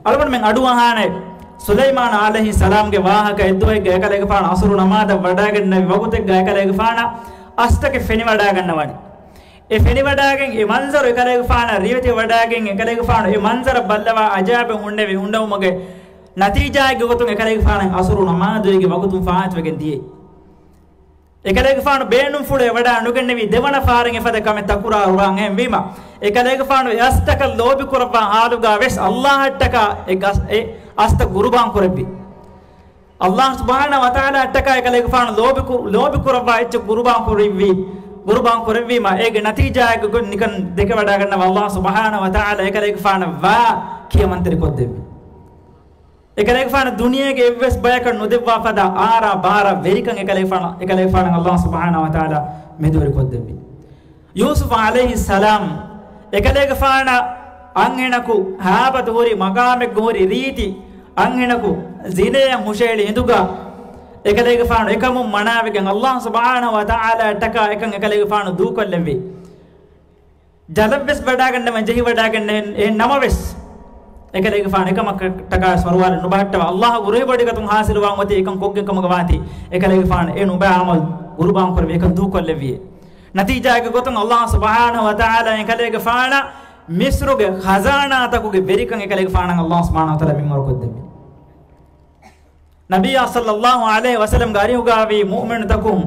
އަޅުގަނޑުމެން އަޑުއަހާނެ، ސުލައިމާނު ޢަލައިހިއްސަލާމްގެ ވާހަކަ. އެއްދުވަހެއްގަ އެކަލޭގެފާނު އަސުރު ނަމާދަށް ވަޑައިގެންނެވި ވަގުތެއްގަ އެކަލޭގެފާނަށް އަސްތަކެއް ފެނިވަޑައިގަންނަވަނީ. އެ ފެނިވަޑައިގެން އެ މަންޒަރު އެކަލޭގެފާނަށް ރިވެތިވަޑައިގެން އެކަލޭގެފާނު އެ މަންޒަރަށް ބައްލަވާ އަޖާއިބެއް ހުންނެވި ހުންނެވުމުގެ ނަތީޖާއެއްގެ ގޮތުން އެކަލޭގެފާނަށް އަސުރު ނަމާދުގެ ވަގުތުން ފާއިތުވެގެން ދިޔައީ. އެކަލޭގެފާނު ބޭނުންފުޅު އެ ވަޑައި ނުގެންނެވީ ދެވަނަ ފަހަރެއް އެފަދަ ކަމެއް ތަކުރާރު ކުރާން. އެހެންވީމަ، އެކަލޭގެފާނު އެ އަސްތަކަށް ލޯބި ކުރައްވާ ހާލުގަ ވެސް އައްލާހަށްޓަކާ އެ ގަސް، އެ އަސްތައް ގުރުބާން ކުރެއްވި. އައްލާހު ސުބްޙާނަހު ވަތަޢާލާއަށްޓަކާ އެކަލޭގެފާނު ލޯބި ކު، ލޯބި ކުރައްވާ އެއްޗެއް ގުރުބާން ކުރެއްވި، ގުރުބާން ކުރެއްވީމަ، އޭގެ ނަތީޖާއެއްގެ ގޮތުން ނިކަން ދެކެވަޑައިގަންނަވާ އައްލާހު ސުބްޙާނަހު ވަތަޢާލާ އެކަލޭގެފާނަށް ވާ ކިޔަމަންތެރިކޮށްދެއްވި. އެކަލޭގެފާނު ދުނިޔޭގެ އެއްވެސް ބަޔަކަށް ނުދެއްވާ ފަދަ އާރާ ބާރާ ވެރިކަން އެކަލޭގެފާނަށް، އެކަލޭގެފާނަށް އައްލާހު ސުބްޙާނަހު ވަތަޢާލާ މެދުވެރިކޮށްދެއްވި. ޔޫސުފު ޢަލައިހިއްސަލާމް އެކަލޭގެފާނަށް އަންހެނަކު ހާބަތު ހުރި މަގާމެއްގަ ހުރި ރީތި، އަންހެނަކު ޒިނޭއަށް ހުށަހެޅި ހިނދުގަ އެކަލޭގެފާނު އެކަމުން މަނާވެގެން އައްލާހު ސުބްޙާނަހު ވަތަޢާލާއަށްޓަކާ އެކަން އެކަލޭގެފާނު ދޫކޮށްލެއްވި. ޖަލަށްވެސް ވަޑައިގަންނަވަން ޖެހިވަޑައިގެންނެވެ. އެހެން ނަމަވެސް، އެކަލޭގެފާނު އެކަމަށްޓަކާވެސް ފަރުވާލެއް ނުބަހައްޓަވާ، އައްލާހުގެ ރުހިވޮޑިގަތުން ހާސިލުވާން އޮތީ އެކަން ކޮށްގެން ކަމުގަ ވާތީ، އެކަލޭގެފާނު އެ ނުބައި ޢަމަލު ގުރުބާން ކުރެވި އެކަން ދޫކޮށްލެއްވިއޭ. ނަތީޖާއެއްގެ ގޮތުން އައްލާހު ސުބްޙާނަހު ވަތަޢާލާ އެކަލޭގެފާނަށް މިޞްރުގެ ޚަޒާނާތަކުގެ ވެރިކަން އެކަލޭގެފާނަށް އައްލާހު ސުބްޙާނަހު ވަތަޢާލާ މިންވަރު ކޮށްދެއްވި. ނަބިއްޔާ ޞައްލައްލާހު ޢަލައިހި ވަސައްލަމްގެ އަރިހުގައިވީ މުއުމިނުތަކުން،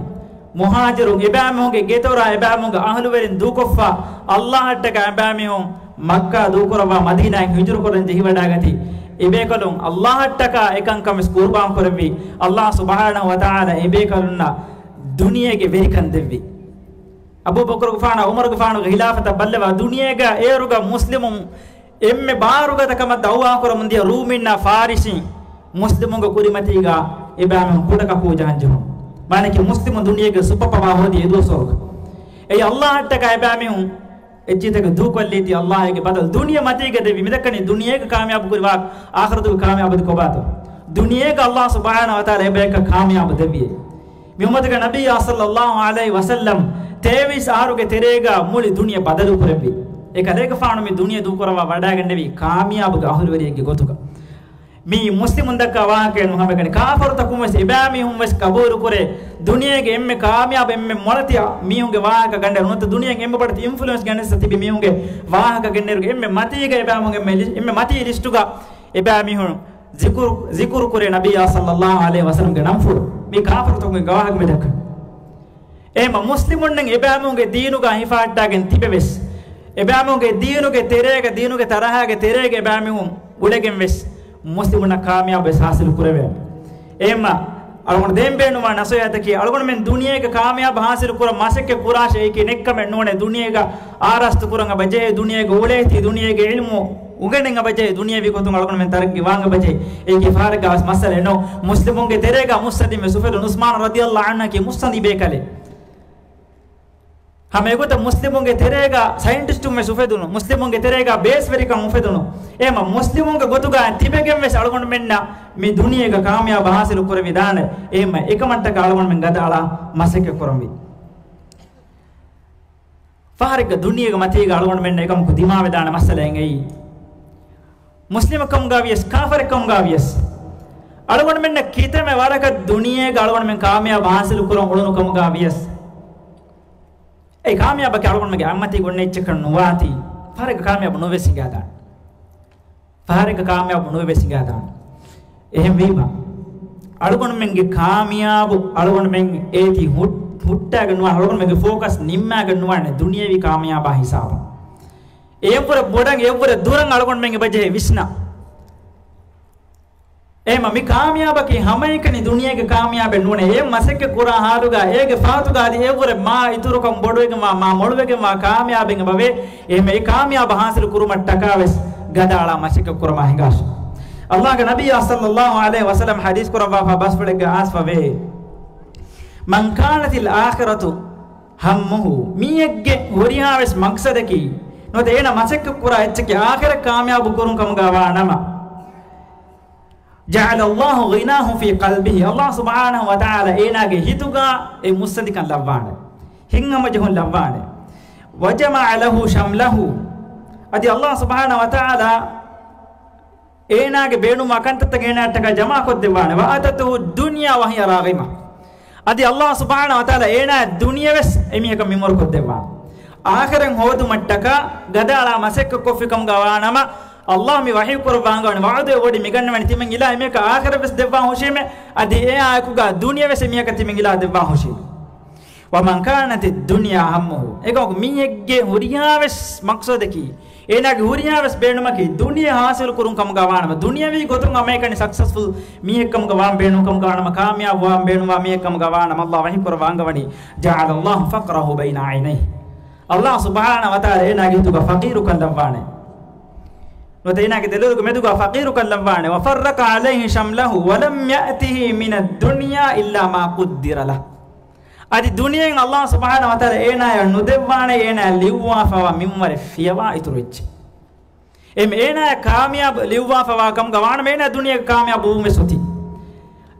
މުހާޖިރުން، އެބައިމީހުންގެ ގެތެރޭ އެބައިމީހުންގެ އަހުލުވެރިން ދޫކޮށްފަ، އައްލާހަށްޓަކާ އެބައިމީހުން މައްކާ ދޫކުރައްވާ މަދީނާއަށް ހިޖުރަކުރަން ޖެހިވަޑައިގަތީ. އެބޭކަލުން އައްލާހަށްޓަކާ އެކަންކަން ވެސް ޤުރުބާން ކުރެއްވި. އައްލާހު ސުބްޙާނަހު ވަތަޢާލާ އެބޭކަލުންނަށް ދުނިޔޭގެ ވެރިކަން ދެއްވި. އަބޫބަކުރުގެފާނާ ޢުމަރުގެފާނުގެ ޚިލާފަތަށް ބައްލަވާ ދުނިޔޭގަ އޭރުގަ މުސްލިމުން އެންމެ ބާރުގަދަ ކަމަށް ދަޢުވާ ކުރަމުން ދިޔަ ރޫމީންނާ ފާރިސީން މުސްލިމުންގެ ކުރިމަތީގަ އެބައިމީހުން ކުޑަކަކޫ ޖަހަން ޖެހުނު. މާނައަކީ މުސްލިމުން ދުނިޔޭގެ ސުޕަ ޕަވާ ހޯދި އެދުވަސްވަރުގަ. އެއީ އައްލާހަށްޓަކާ އެބައިމީހުން އެއްޗިތަކެއް ދޫކޮށްލީތީ އައްލާހުގެ ބަދަލު ދުނިޔެ މަތީގަ ދެއްވި. މިދައްކަނީ ދުނިޔޭގަ ކާމިޔާބު ކުރި ވާ އާޚިރަތުގެ ކާމިޔާބު ކޮބާތޯ؟ ދުނިޔޭގަ އައްލާހު ސުބްޙާނަހު ވަތަޢާލާ އެބަޔަކަށް ކާމިޔާބު ދެއްވިއޭ. މި އުއްމަތުގެ ނަބިއްޔާ ޞައްލައްލާހު ޢަލައިހި ވަސައްލަމް ތޭވީސް އަހަރުގެ ތެރޭގަ މުޅި ދުނިޔެ ބަދަލު ކުރެއްވި. އެކަލޭގެފާނު މި ދުނިޔެ ދޫކުރައްވާ ވަޑައިގެންނެވީ ކާމިޔާބުގެ އަހުލުވެރިއެއްގެ ގޮތުގަ. މީ މުސްލިމުން ދައްކާ ވާހަކައެއް ނޫން. ހަމައެކަނި ކާފަރުތަކުން ވެސް އެބައިމީހުން ވެސް ޤަބޫލުކުރޭ، ދުނިޔޭގެ އެންމެ ކާމިޔާބު، އެންމެ މޮޅަތި މީހުންގެ ވާހަކަ ގަނޑެއް ނުވަތަ ދުނިޔޭގެ އެންމެ ބޮޑެތި އިންފްލުއެންސް ގެނެސް ތިބި މީހުންގެ ވާހަކަ ގެންނެރުގެ އެންމެ މަތީގަ އެބައިމީހުން އެންމެ ލި-، އެންމެ މަތީ ލިސްޓުގަ އެބައިމީހުން ޒިކުރު، ޒިކުރު ކުރޭ ނަބިއްޔާ ޞައްލައްލާހު ޢަލައިހި ވަސައްލަމްގެ ނަންފުޅު. މީ ކާފަރުތަކުންގެ ވާހަކަ މި ދައްކަނީ. އެހެންމަ މުސްލިމުންނެއް އެބައިމީހުންގެ ދީނުގަ ހިފަހައްޓާގެން ތިބެވެސް، އެބައިމީހުންގެ ދީނުގެ ތެރޭގަ، ދީނުގެ ތަރަހާގެ ތެރޭގަ އެބައިމީހުން އުޅެގެން ވެސް، މުސްލިމުންނަށް ކާމިޔާބު ވެސް ހާސިލު ކުރެވޭނެ. އެހެންމަ އަޅުގަނޑު ދޭން ބޭނުންވާ ނަސޭހަތަކީ، އަޅުގަނޑުމެން ދުނިޔޭގަ ކާމިޔާބު ހާސިލު ކުރަން މަސައްކަތް ކުރާށޭ، އެއީކީ ނެއްކަމެއް ނޫނޭ. ދުނިޔޭގަ އާރާސްތު ކުރަން އެބަޖެހޭ، ދުނިޔޭގަ އުޅޭތީ، ދުނިޔޭގެ ޢިލްމު އުނގެނެން އެބަޖެހޭ، ދުނިޔެވީ ގޮތުން އަޅުގަނޑުމެން ތަރައްގީ ވާން އެބަޖެހޭ. އެއީކީ ފަހަރެއްގަ ވެސް މައްސަލައެއް ނޫން. މުސްލިމުންގެ ތެރޭގަ މުއްސަނދިން ވެސް އުފެދުނު، ޢުސްމާނު ރަޟިޔައްލާހު ޢަންހަކީ މުއްސަނދި ބޭކަލެއް. ހަމަ އެގޮތަށް މުސްލިމުންގެ ތެރޭގަ ސައިންޓިސްޓުން ވެސް އުފެދުނު، މުސްލިމުންގެ ތެރޭގަ ބޭސްވެރިކަން އުފެދުނު. އެހެންމަ މުސްލިމުންގެ ގޮތުގަ ތިބެގެން ވެސް އަޅުގަނޑުމެންނަށް މި ދުނިޔޭގަ ކާމިޔާބު ހާސިލު ކުރެވިދާނެ. އެހެންމަ އެކަމަށްޓަކާ އަޅުގަނޑުމެން ގަދައަޅާ މަސައްކަތް ކުރަންވީ. ފަހަރެއްގަ ދުނިޔޭގެ މަތީގަ އަޅުގަނޑުމެންނަށް އެކަމަކު ދިމާވެދާނެ މައްސަލައެއް އެއީ. މުސްލިމެއްކަމުގަ ވިޔަސް، ކާފަރެއްކަމުގަ ވިޔަސް، އަޅުގަނޑުމެންނަށް ކިތަންމެ ވަރަކަށް ދުނިޔޭގަ އަޅުގަނޑުމެން ކާމިޔާބު ހާސިލު ކުރަން އުޅުނު ކަމުގަ ވިޔަސް، އެ ކާމިޔާބަކީ އަޅުގަނޑުމެންގެ އަތްމަތީގަ އޮންނަ އެއްޗަކަށް ނުވާތީ، ފަހަރެއްގަ ކާމިޔާބު ނުވެސް ހިނގާދާނެ. ފަހަރެއްގަ ކާމިޔާބު ނުވެސް ހިނގާދާނެ. އެހެންވީމަ، އަޅުގަނޑުމެންގެ ކާމިޔާބު އަޅުގަނޑުމެން އޭތި ހުއް-، ހުއްޓާގެން ނުވާ، އަޅުގަނޑުމެންގެ ފޯކަސް ނިންމާގެން ނުވާނެ ދުނިޔެވީ ކާމިޔާބާ ހިސާބަށް. އެއަށްވުރެ ބޮޑަށް، އެއަށްވުރެ ދުރަށް އަޅުގަނޑުމެން އެބަޖެހޭ ވިސްނަ. އެހެންމަ މި ކާމިޔާބަކީ ހަމައެކަނި ދުނިޔޭގެ ކާމިޔާބެއް ނޫނޭ. އެ މަސައްކަތް ކުރާ ހާލުގަ އޭގެ ފާތުގަ އަދި އެއަށްވުރެ މާ އިތުރުކަން ބޮޑުވެގެންވާ، މާ މޮޅުވެގެންވާ ކާމިޔާބެއް އެބަވޭ. އެހެންމަ އެ ކާމިޔާބު ހާސިލު ކުރުމަށްޓަކާ ވެސް ގަދައަޅާ މަސައްކަތް ކުރަމާ ހިނގާށި. އައްލާހުގެ ނަބިއްޔާ ޞައްލައްލާހު ޢަލައިހި ވަސައްލަމް ޙަދީޘް ކުރައްވާފަ ބަސްފުޅެއްގަ އައިސްފަވޭ، "من كانت الآخرة همه"، މީހެއްގެ ހުރިހާވެސް މަޤްޞަދަކީ ނުވަތަ އޭނަ މަސައްކަތް ކުރާ އެއްޗަކީ އާޚިރަތް ކާމިޔާބު ކުރުން ކަމުގަ ވާނަމަ، "جعل الله غناه في قلبه"، އައްލާހު ސުބްޙާނަހު ވަތަޢާލާ އޭނާގެ ހިތުގަ އެ މުއްސަނދިކަން ލައްވާނެ، ހިތްހަމަޖެހުން ލައްވާނެ. "وجمع له شمله"، އަދި އައްލާހު ސުބްޙާނަހު ވަތަޢާލާ އޭނާގެ ބޭނުންވާ ކަންތައްތައް އޭނާއަށްޓަކާ ޖަމާކޮށްދެއްވާނެ. "وأتته الدنيا وهي راغمة"، އަދި އައްލާހު ސުބްޙާނަހު ވަތަޢާލާ އޭނާ ދުނިޔެވެސް އެމީހަކަށް މިންވަރުކޮށްދެއްވާނެ. އާޚިރަތް ހޯދުމަށްޓަކާ ގަދައަޅާ މަސައްކަތް ކޮށްފި ކަމުގަ ވާނަމަ، އައްލާހު މި ވަޙީ ކުރައްވާ އަންގަވަނީ، ވަޢުދުވެވޮޑި މިގަންނަވަނީ ތިމަން އިލާ އެމީހަކަށް އާޚިރަތްވެސް ދެއްވާ ހުށީމޭ، އަދި އެއާއެކުގަ ދުނިޔެވެސް އެމީހަކަށް ތިމަން އިލާ ދެއްވާ ހުށީމޭ. "ومن كانت الدنيا همه"، އެކަމަކު މީހެއްގެ ހުރިހާވެސް މަޤްޞަދަކީ، އޭނާގެ ހުރިހާވެސް ބޭނުމަކީ ދުނިޔެ ހާސިލު ކުރުން ކަމުގަ ވާނަމަ، ދުނިޔަވީ ގޮތުން ހަމައެކަނި ސަކްސެސްފުލް މީހެއްކަމުގަ ވާން ބޭނުން ކަމުގަ ވާނަމަ، ކާމިޔާބު ވާން ބޭނުންވާ މީހެއްކަމުގަ ވާނަމަ، އައްލާހު ވަޙީ ކުރައްވާ އަންގަވަނީ، "جعل الله فقره بين عينيه". އައްލާހު ސުބްޙާނަހު ވަތަޢާލާ އޭނާގެ ހިތުގަ ފަޤީރުކަން ލައްވާނެ. ނުވަތަ އޭނާގެ ދެލޮލުގެ މެދުގަ ފަޤީރުކަން ލައްވާނެ. "وفرق عليه شمله ولم يأته من الدنيا إلا ما قدر له". އަދި ދުނިޔެއިން އައްލާހު ސުބްޙާނަހު ވަތަޢާލާ އޭނާޔަށް ނުދެއްވާނެ އޭނާޔަށް ލިޔުއްވާފަވާ މިންވަރެއް ފިޔަވާ އިތުރު އެއްޗެއް. އެހެން އޭނާޔަށް ކާމިޔާބު ލިޔުއްވާފަވާ ކަމުގަ ވާނަމަ، އޭނާ ދުނިޔޭގަ ކާމިޔާބު ވުމެއް އޮތީ.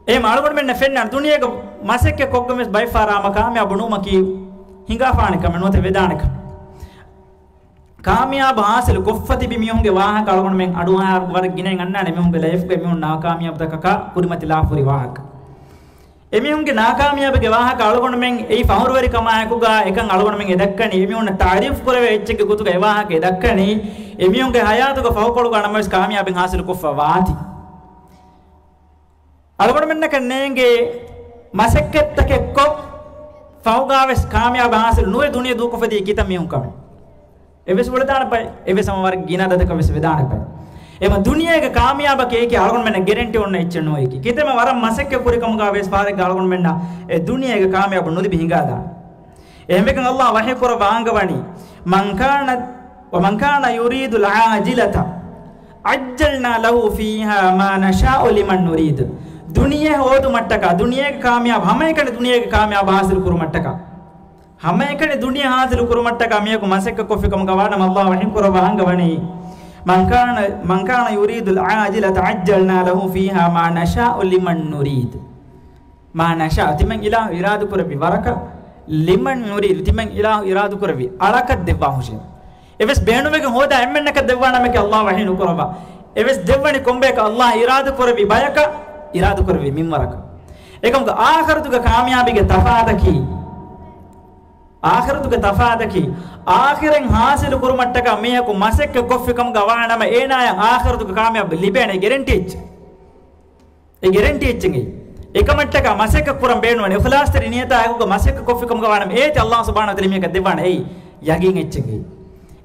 އެހެން އަޅުގަނޑުމެންނަށް ފެންނަން ދުނިޔޭގަ މަސައްކަތް ކޮށްގެން ވެސް ބައެއް ފަހަރަށް ހަމަ ކާމިޔާބު ނުވުމަކީ ހިނގާފާނެ ކަމެއް ނުވަތަ ވެދާނެ ކަމެއް. ކާމިޔާބު ހާސިލު ކޮށްފަ ތިބި މީހުންގެ ވާހަކަ އަޅުގަނޑުމެން އަޑުއަހާ ވަރަށް ގިނައިން އަންނާނެ. މީހުންގެ ލައިފްގައި މީހުން ނާކާމިޔާބުތަކަކާ ކުރިމަތިލާފަ ހުރި ވާހަކަ. އެމީހުންގެ ނާކާމިޔާބީގެ ވާހަކަ އަޅުގަނޑުމެން އެއީ ފަހުރުވެރިކަމާއެކުގަ އެކަން އަޅުގަނޑުމެން އެ ދައްކަނީ، އެމީހުންނަށް ތަޢުރީފު ކުރެވޭ އެއްޗެއްގެ ގޮތުގަ އެ ވާހަކަ އެ ދައްކަނީ، އެމީހުންގެ ހަޔާތުގަ ފަހުކޮޅުގަ ނަމަވެސް ކާމިޔާބެއް ހާސިލު ކޮށްފަ ވާތީ. އަޅުގަނޑުމެންނަކަށް ނޭނގޭ މަސައްކަތްތަކެއް ކޮށް، ފަހުގަވެސް ކާމިޔާބު ހާސިލު ނުވެ ދުނިޔެ ދޫކޮށްފަދީ ކިތައް މީހުން ކަމެއް. އެވެސް އުޅެދާނެ ބައެއް، އެވެސް ހަމަ ވަރަށް ގިނަ އަދަދަކަށް ވެސް ވެދާނެ ބައެއް. އެމަ ދުނިޔޭގެ ކާމިޔާބަކީ އެކީ އަޅުގަނޑުމެންނަށް ގެރެންޓީ އޮންނަ އެއްޗެއް ނޫން އެކީ. ކިތަންމެ ވަރަށް މަސައްކަތް ކުރި ކަމުގަ ވެސް ފަހަރެއްގަ އަޅުގަނޑުމެންނަށް އެ ދުނިޔޭގެ ކާމިޔާބު ނުލިބި ހިނގާދާނެ. އެހެންވެގެން އައްލާހު ވަޙީ ކުރައްވާ އަންގަވަނީ، "من كان، ومن كان يريد العاجلة عجلنا له فيها ما نشاء لمن نريد." ދުނިޔެ ހޯދުމަށްޓަކާ، ދުނިޔޭގެ ކާމިޔާބު، ހަމައެކަނި ދުނިޔޭގެ ކާމިޔާބު ހާސިލު ކުރުމަށްޓަކާ، ހަމައެކަނި ދުނިޔެ ހާސިލު ކުރުމަށްޓަކާ މީހަކު މަސައްކަތް ކޮށްފި ކަމުގަ ވާނަމަ، އައްލާހު ވަޙީ ކުރައްވާ އަންގަވަނީ، "من كان، من كان يريد العاجلة عجلنا له فيها ما نشاء لمن نريد." ما نشاء، ތިމަން އިލާހު އިރާދަކުރެއްވި ވަރަކަށް، لمن نريد، ތިމަން އިލާހު އިރާދަކުރެއްވި އަޅަކަށް ދެއްވާ ހުށި. އެވެސް ބޭނުމެގެން ހޯދާ އެންމެންނަކަށް ދެއްވާނަމެކޭ އައްލާހު ވަޙީ ނުކުރައްވާ. އެވެސް ދެއްވަނީ ކޮންބަޔަކަށް؟ އައްލާހް އިރާދަ ކުރެއްވި ބަޔަކަށް، އިރާދަ ކުރެއްވި މިންވަރަކަށް. އެކަމުގަ އާޚިރަތުގެ ކާމިޔާބީގެ ތަފާތަކީ، އާޚިރަތުގެ ތަފާތަކީ، އާޚިރަތް ހާސިލު ކުރުމަށްޓަކާ މީހަކު މަސައްކަތް ކޮށްފި ކަމުގަ ވާނަމަ، އޭނާޔަށް އާޚިރަތުގެ ކާމިޔާބީ ލިބޭނެ ގެރެންޓީ އެއްޗެއް. އެ ގެރެންޓީ އެއްޗެއް. އެކަމަށްޓަކާ މަސައްކަތް ކުރަން ބޭނުންވަނީ، އިޚްލާޞްތެރި ނިޔަތާ އެކުގަ މަސައްކަތް ކޮށްފި ކަމުގަ ވާނަމަ، އޭތި އައްލާހް ސުބްޙާނަހޫ ވަތަޢާލާ މީހަކަށް ދެއްވާނެ އެއީ ޔަގީން އެއްޗެއް.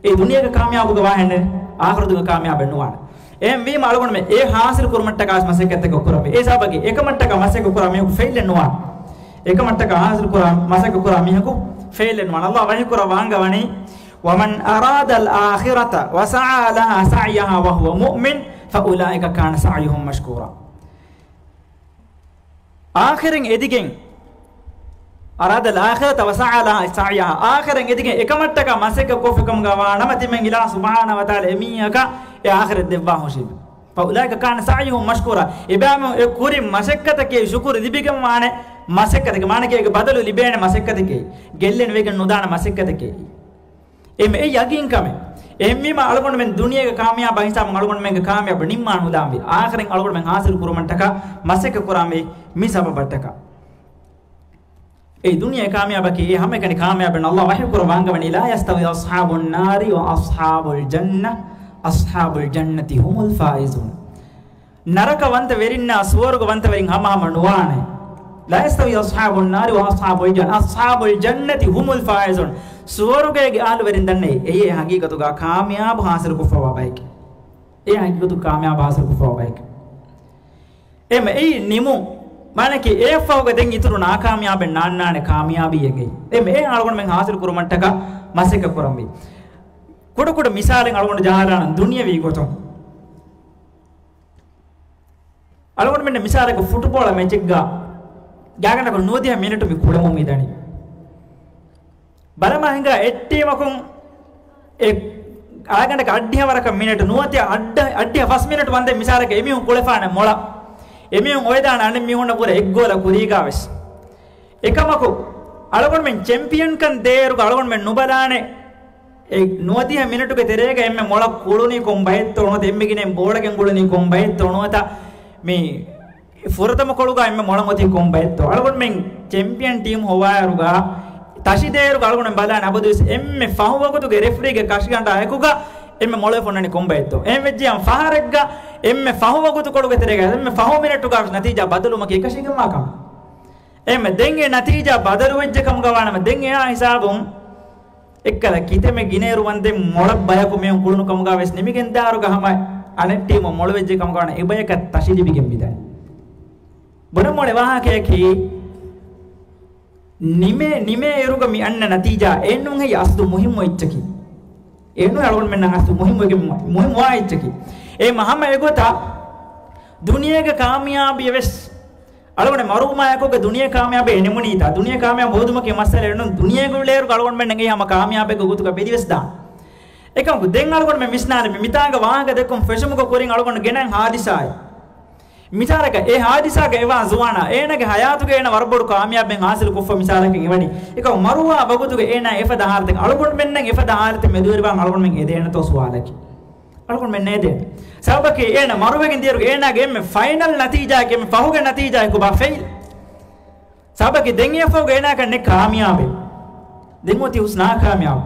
އެ ދުނިޔޭގެ ކާމިޔާބުގަ ވާހެންނެއް، އާޚިރަތުގެ ކާމިޔާބެއް ނުވާނެ. އެހެންވީމަ އަޅުގަނޑުމެން އެ ހާސިލް ކުރުމަށްޓަކާ މަސައްކަތްތަކެއް ކުރަންވީ. އެ ސަބަބަކީ އެކަމަށްޓަކާ މަސައްކަތް ކުރާ މީހަކު ފެއިލެއް ނުވާނެ. އެކަމަށްޓަކާ ހާސިލް ކުރާ މަސައްކަތް ކުރާ މީހަކު ފެއިލެއް ނުވާނެ. އައްލާހް ވަޙީ ކުރައްވާ އަންގަވަނީ، ومن أراد الآخرة وسعى لها سعيها وهو مؤمن فأولئك كان سعيهم مشكورا. އާޚިރަތް އެދިގެން، أراد الآخرة وسعى لها سعيها، އާޚިރަތް އެދިގެން އެކަމަށްޓަކާ މަސައްކަތް ކޮށްފި ކަމުގަ ވާނަމަ، ތިމަން އިލާހު ސުބްޙާނަހޫ ވަތަޢާލާ އެމީހަކަށް އެ އާޚިރަތް ދެއްވާ ހުށީމެ. فأولئك كان سعيهم مشكورا. އެބައިމީހުން އެ ކުރި މަސައްކަތަކީ ޝުކުރު ލިބިގެން ވާނެ މަސައްކަތެކޭ. މާނައަކީ އޭގެ ބަދަލު ލިބޭނެ މަސައްކަތެކޭ. ގެއްލެން ވެގެން ނުދާނެ މަސައްކަތެކޭ. އެމެ އެ ޔަގީން ކަމެއް. އެހެންވީމަ އަޅުގަނޑުމެން ދުނިޔޭގެ ކާމިޔާބާ ހިސާބުން އަޅުގަނޑުމެންގެ ކާމިޔާބު ނިންމާން ހުދާންވީ. އާޚިރަތް އަޅުގަނޑުމެން ހާސިލް ކުރުމަށްޓަކާ މަސައްކަތް ކުރާންވީ މި ސަބަބަށްޓަކާ. އެ ދުނިޔޭ ކާމިޔާބަކީ އެ ހަމައެކަނި ކާމިޔާބެއް ނޫން. އައްލާހް ވަޙީ ކުރައްވާ އަންގަވަނީ، لا يستوي أصحاب النار وأصحاب الجنة، أصحاب الجنة هم الفائزون. ނަރަކަވަންތަ ވެރިންނާ ސުވަރުގަވަންތަ ވެރިން ހަމަހަމަ ނުވާނެ. لا يستوي أصحاب النار وأصحاب الجنة، أصحاب الجنة هم الفائزون. ސުވަރުގޭގެ އަހުލުވެރިން ދަންނައީ އެއީ ހަގީގަތުގަ ކާމިޔާބު ހާސިލުކޮށްފަވާ ބަޔެކޭ. އެ ހަގީގަތު ކާމިޔާބު ހާސިލުކޮށްފަވާ ބަޔެކޭ. އެމަ އެއީ ނިމުން. މާނައަކީ އެއަށްފަހުގަ ދެން އިތުރު ނާކާމިޔާބެއް ނާންނާނެ ކާމިޔާބީއެއް. އެމަ އެ އަޅުގަނޑުމެން ހާސިލު ކުރުމަށްޓަކާ މަސައްކަތް ކުރަންވީ. ކުޑަކުޑަ މިސާލެއް އަޅުގަނޑު ޖަހާލާނަން ދުނިޔަވީ ގޮތުން. އަޅުގަނޑުމެން މިސާލަކަށް ފުޓުބޯޅަ މެޗެއްގަ ގާގަނޑަކު ނުވަދިހަ މިނެޓު މި ކުޅެމުން މިދަނީ. ބަލަމާ ހިނގާ އެއް ޓީމަކުން އެ އާގަނޑަކަށް އައްޑިހަ ވަރަކަށް މިނެޓު ނުވަތަ އައްޑިހަ ފަސް މިނެޓު ވަންދެން މިސާލަކަށް އެމީހުން ކުޅެފާނެ މޮޅަށް. އެމީހުން އޮވެދާނެ އަނެއް މީހުންނަށް ވުރެ އެއްގޯލަ ކުރީގާވެސް. އެކަމަކު، އަޅުގަނޑުމެން ޗެމްޕިއަންކަން ދޭއިރުގަ އަޅުގަނޑުމެން ނުބަލާނެ، އެ ނުވަދިހަ މިނެޓުގެ ތެރޭގަ އެންމެ މޮޅަށް ކުޅުނީ ކޮން ބައެއްތޯ ނުވަތަ އެންމެ ގިނައިން ބޯޅަ ގެންގުޅުނީ ކޮން ބައެއްތޯ ނުވަތަ މި ފުރަތަމަ ކޮޅުގަ އެންމެ މޮޅަށް އޮތީ ކޮން ބައެއްތޯ. އަޅުގަނޑުމެން ޗެމްޕިއަން ޓީމް ހޮވާއިރުގަ ތަށިދޭއިރުގަ އަޅުގަނޑުމެން ބަލާނެ އަބަދުވެސް އެންމެ ފަހު ވަގުތުގެ ރެފްރީގެ ކަށިގަނޑާ އެކުގަ އެންމެ މޮޅުވެފަ އޮންނަނީ ކޮން ބައެއްތޯ. އެހެން ވެއްޖިއްޔާ ފަހަރެއްގަ އެންމެ ފަހު ވަގުތު ކޮޅުގެ ތެރޭގަ އެންމެ ފަހު މިނެޓުގަ ނަތީޖާ ބަދަލުވުމަކީ އެކަށީގެންވާ ކަމެއް. އެހެންމެ ދެން އެ ނަތީޖާ ބަދަލުވެއްޖެ ކަމުގަ ވާނަމަ، ދެން އެއާ ހިސާބުން އެއްކަލަ ކިތަމެ ގިނައިރު ވަންދެން މޮޅަށް ބަޔަކު މީހުން ކުޅުނު ކަމުގަ ވެސް ނިމިގެންދާއިރުގަ ހަމަ އަނެއް ޓީމަށް މޮޅުވެއްޖެ ކަމުގަ ވާނަމަ އެބަޔަކަށް ތަށި ލިބިގެން މިދަނީ. ބޮޑަށް މޮޅެ ވާހަކަޔަކީ، ނިމޭ، ނިމޭ އިރުގަ މި އަންނަ ނަތީޖާ އެއްނޫން ހެއްޔެ އަސްލު މުހިއްމު އެއްޗަކީ. އެއްނޫން އަޅުގަނޑުމެންނަށް އަސްލު މުހިއްމު އެއް، މުހިއްމުވާ އެއްޗަކީ. އެ މަ-، ހަމަ އެގޮތަށް ދުނިޔޭގެ ކާމިޔާބީ ވެސް އަޅުގަނޑު މަރުވުމާއެކުގަ ދުނިޔެ ކާމިޔާބެއް ނިމުނީތާ؟ ދުނިޔެ ކާމިޔާބު ހޯދުމަކީ މައްސަލައެއް ނޫން. ދުނިޔޭގަ އުޅޭއިރުގަ އަޅުގަނޑުމެންނަށް އެ ހަމަ ކާމިޔާބެއްގެ ގޮތުގަ ބެލިވެސް ދާން. އެކަމަކު ދެން އަޅުގަނޑުމެން ވިސްނާލަން މި މިތާނގަ ވާހަކަ ދެއްކުން ފެށުމުގެ ކުރިން އަޅުގަނޑު ގެނައިން ހާދިސާއެއް. މިސާލަކަށް، އެ ހާދިސާގަ އެވާ ޒުވާނާ އޭނާގެ ހަޔާތުގަ އޭނާ ވަރަށް ބޮޑު ކާމިޔާބެއް ހާސިލު ކޮށްފަ މިސާލަކަށް އެވަނީ. އެކަމަކު މަރުވާ ވަގުތުގަ އޭނާ އެފަދަ ހާލަތެއް، އަޅުގަނޑުމެންނަށް އެފަދަ ހާލަތެއް މެދުވެރިވާން އަޅުގަނޑުމެން އެދޭނެތޯ ސުވާލަކީ. އަޅުގަނޑުމެން ނޭދޭނެ. ސަބަބަކީ އޭނަ މަރުވެގެން ދިޔައިރު އޭނާގެ އެންމެ ފައިނަލް ނަތީޖާއަކީ އެންމެ ފަހުގެ ނަތީޖާއެކު ބާ ފެއިލް. ސަބަބަކީ ދެން އެފަހުގެ އޭނާއަކަށް ނެތް ކާމިޔާބެއް. ދެން އޮތީ ހުސް ނާކާމިޔާބު.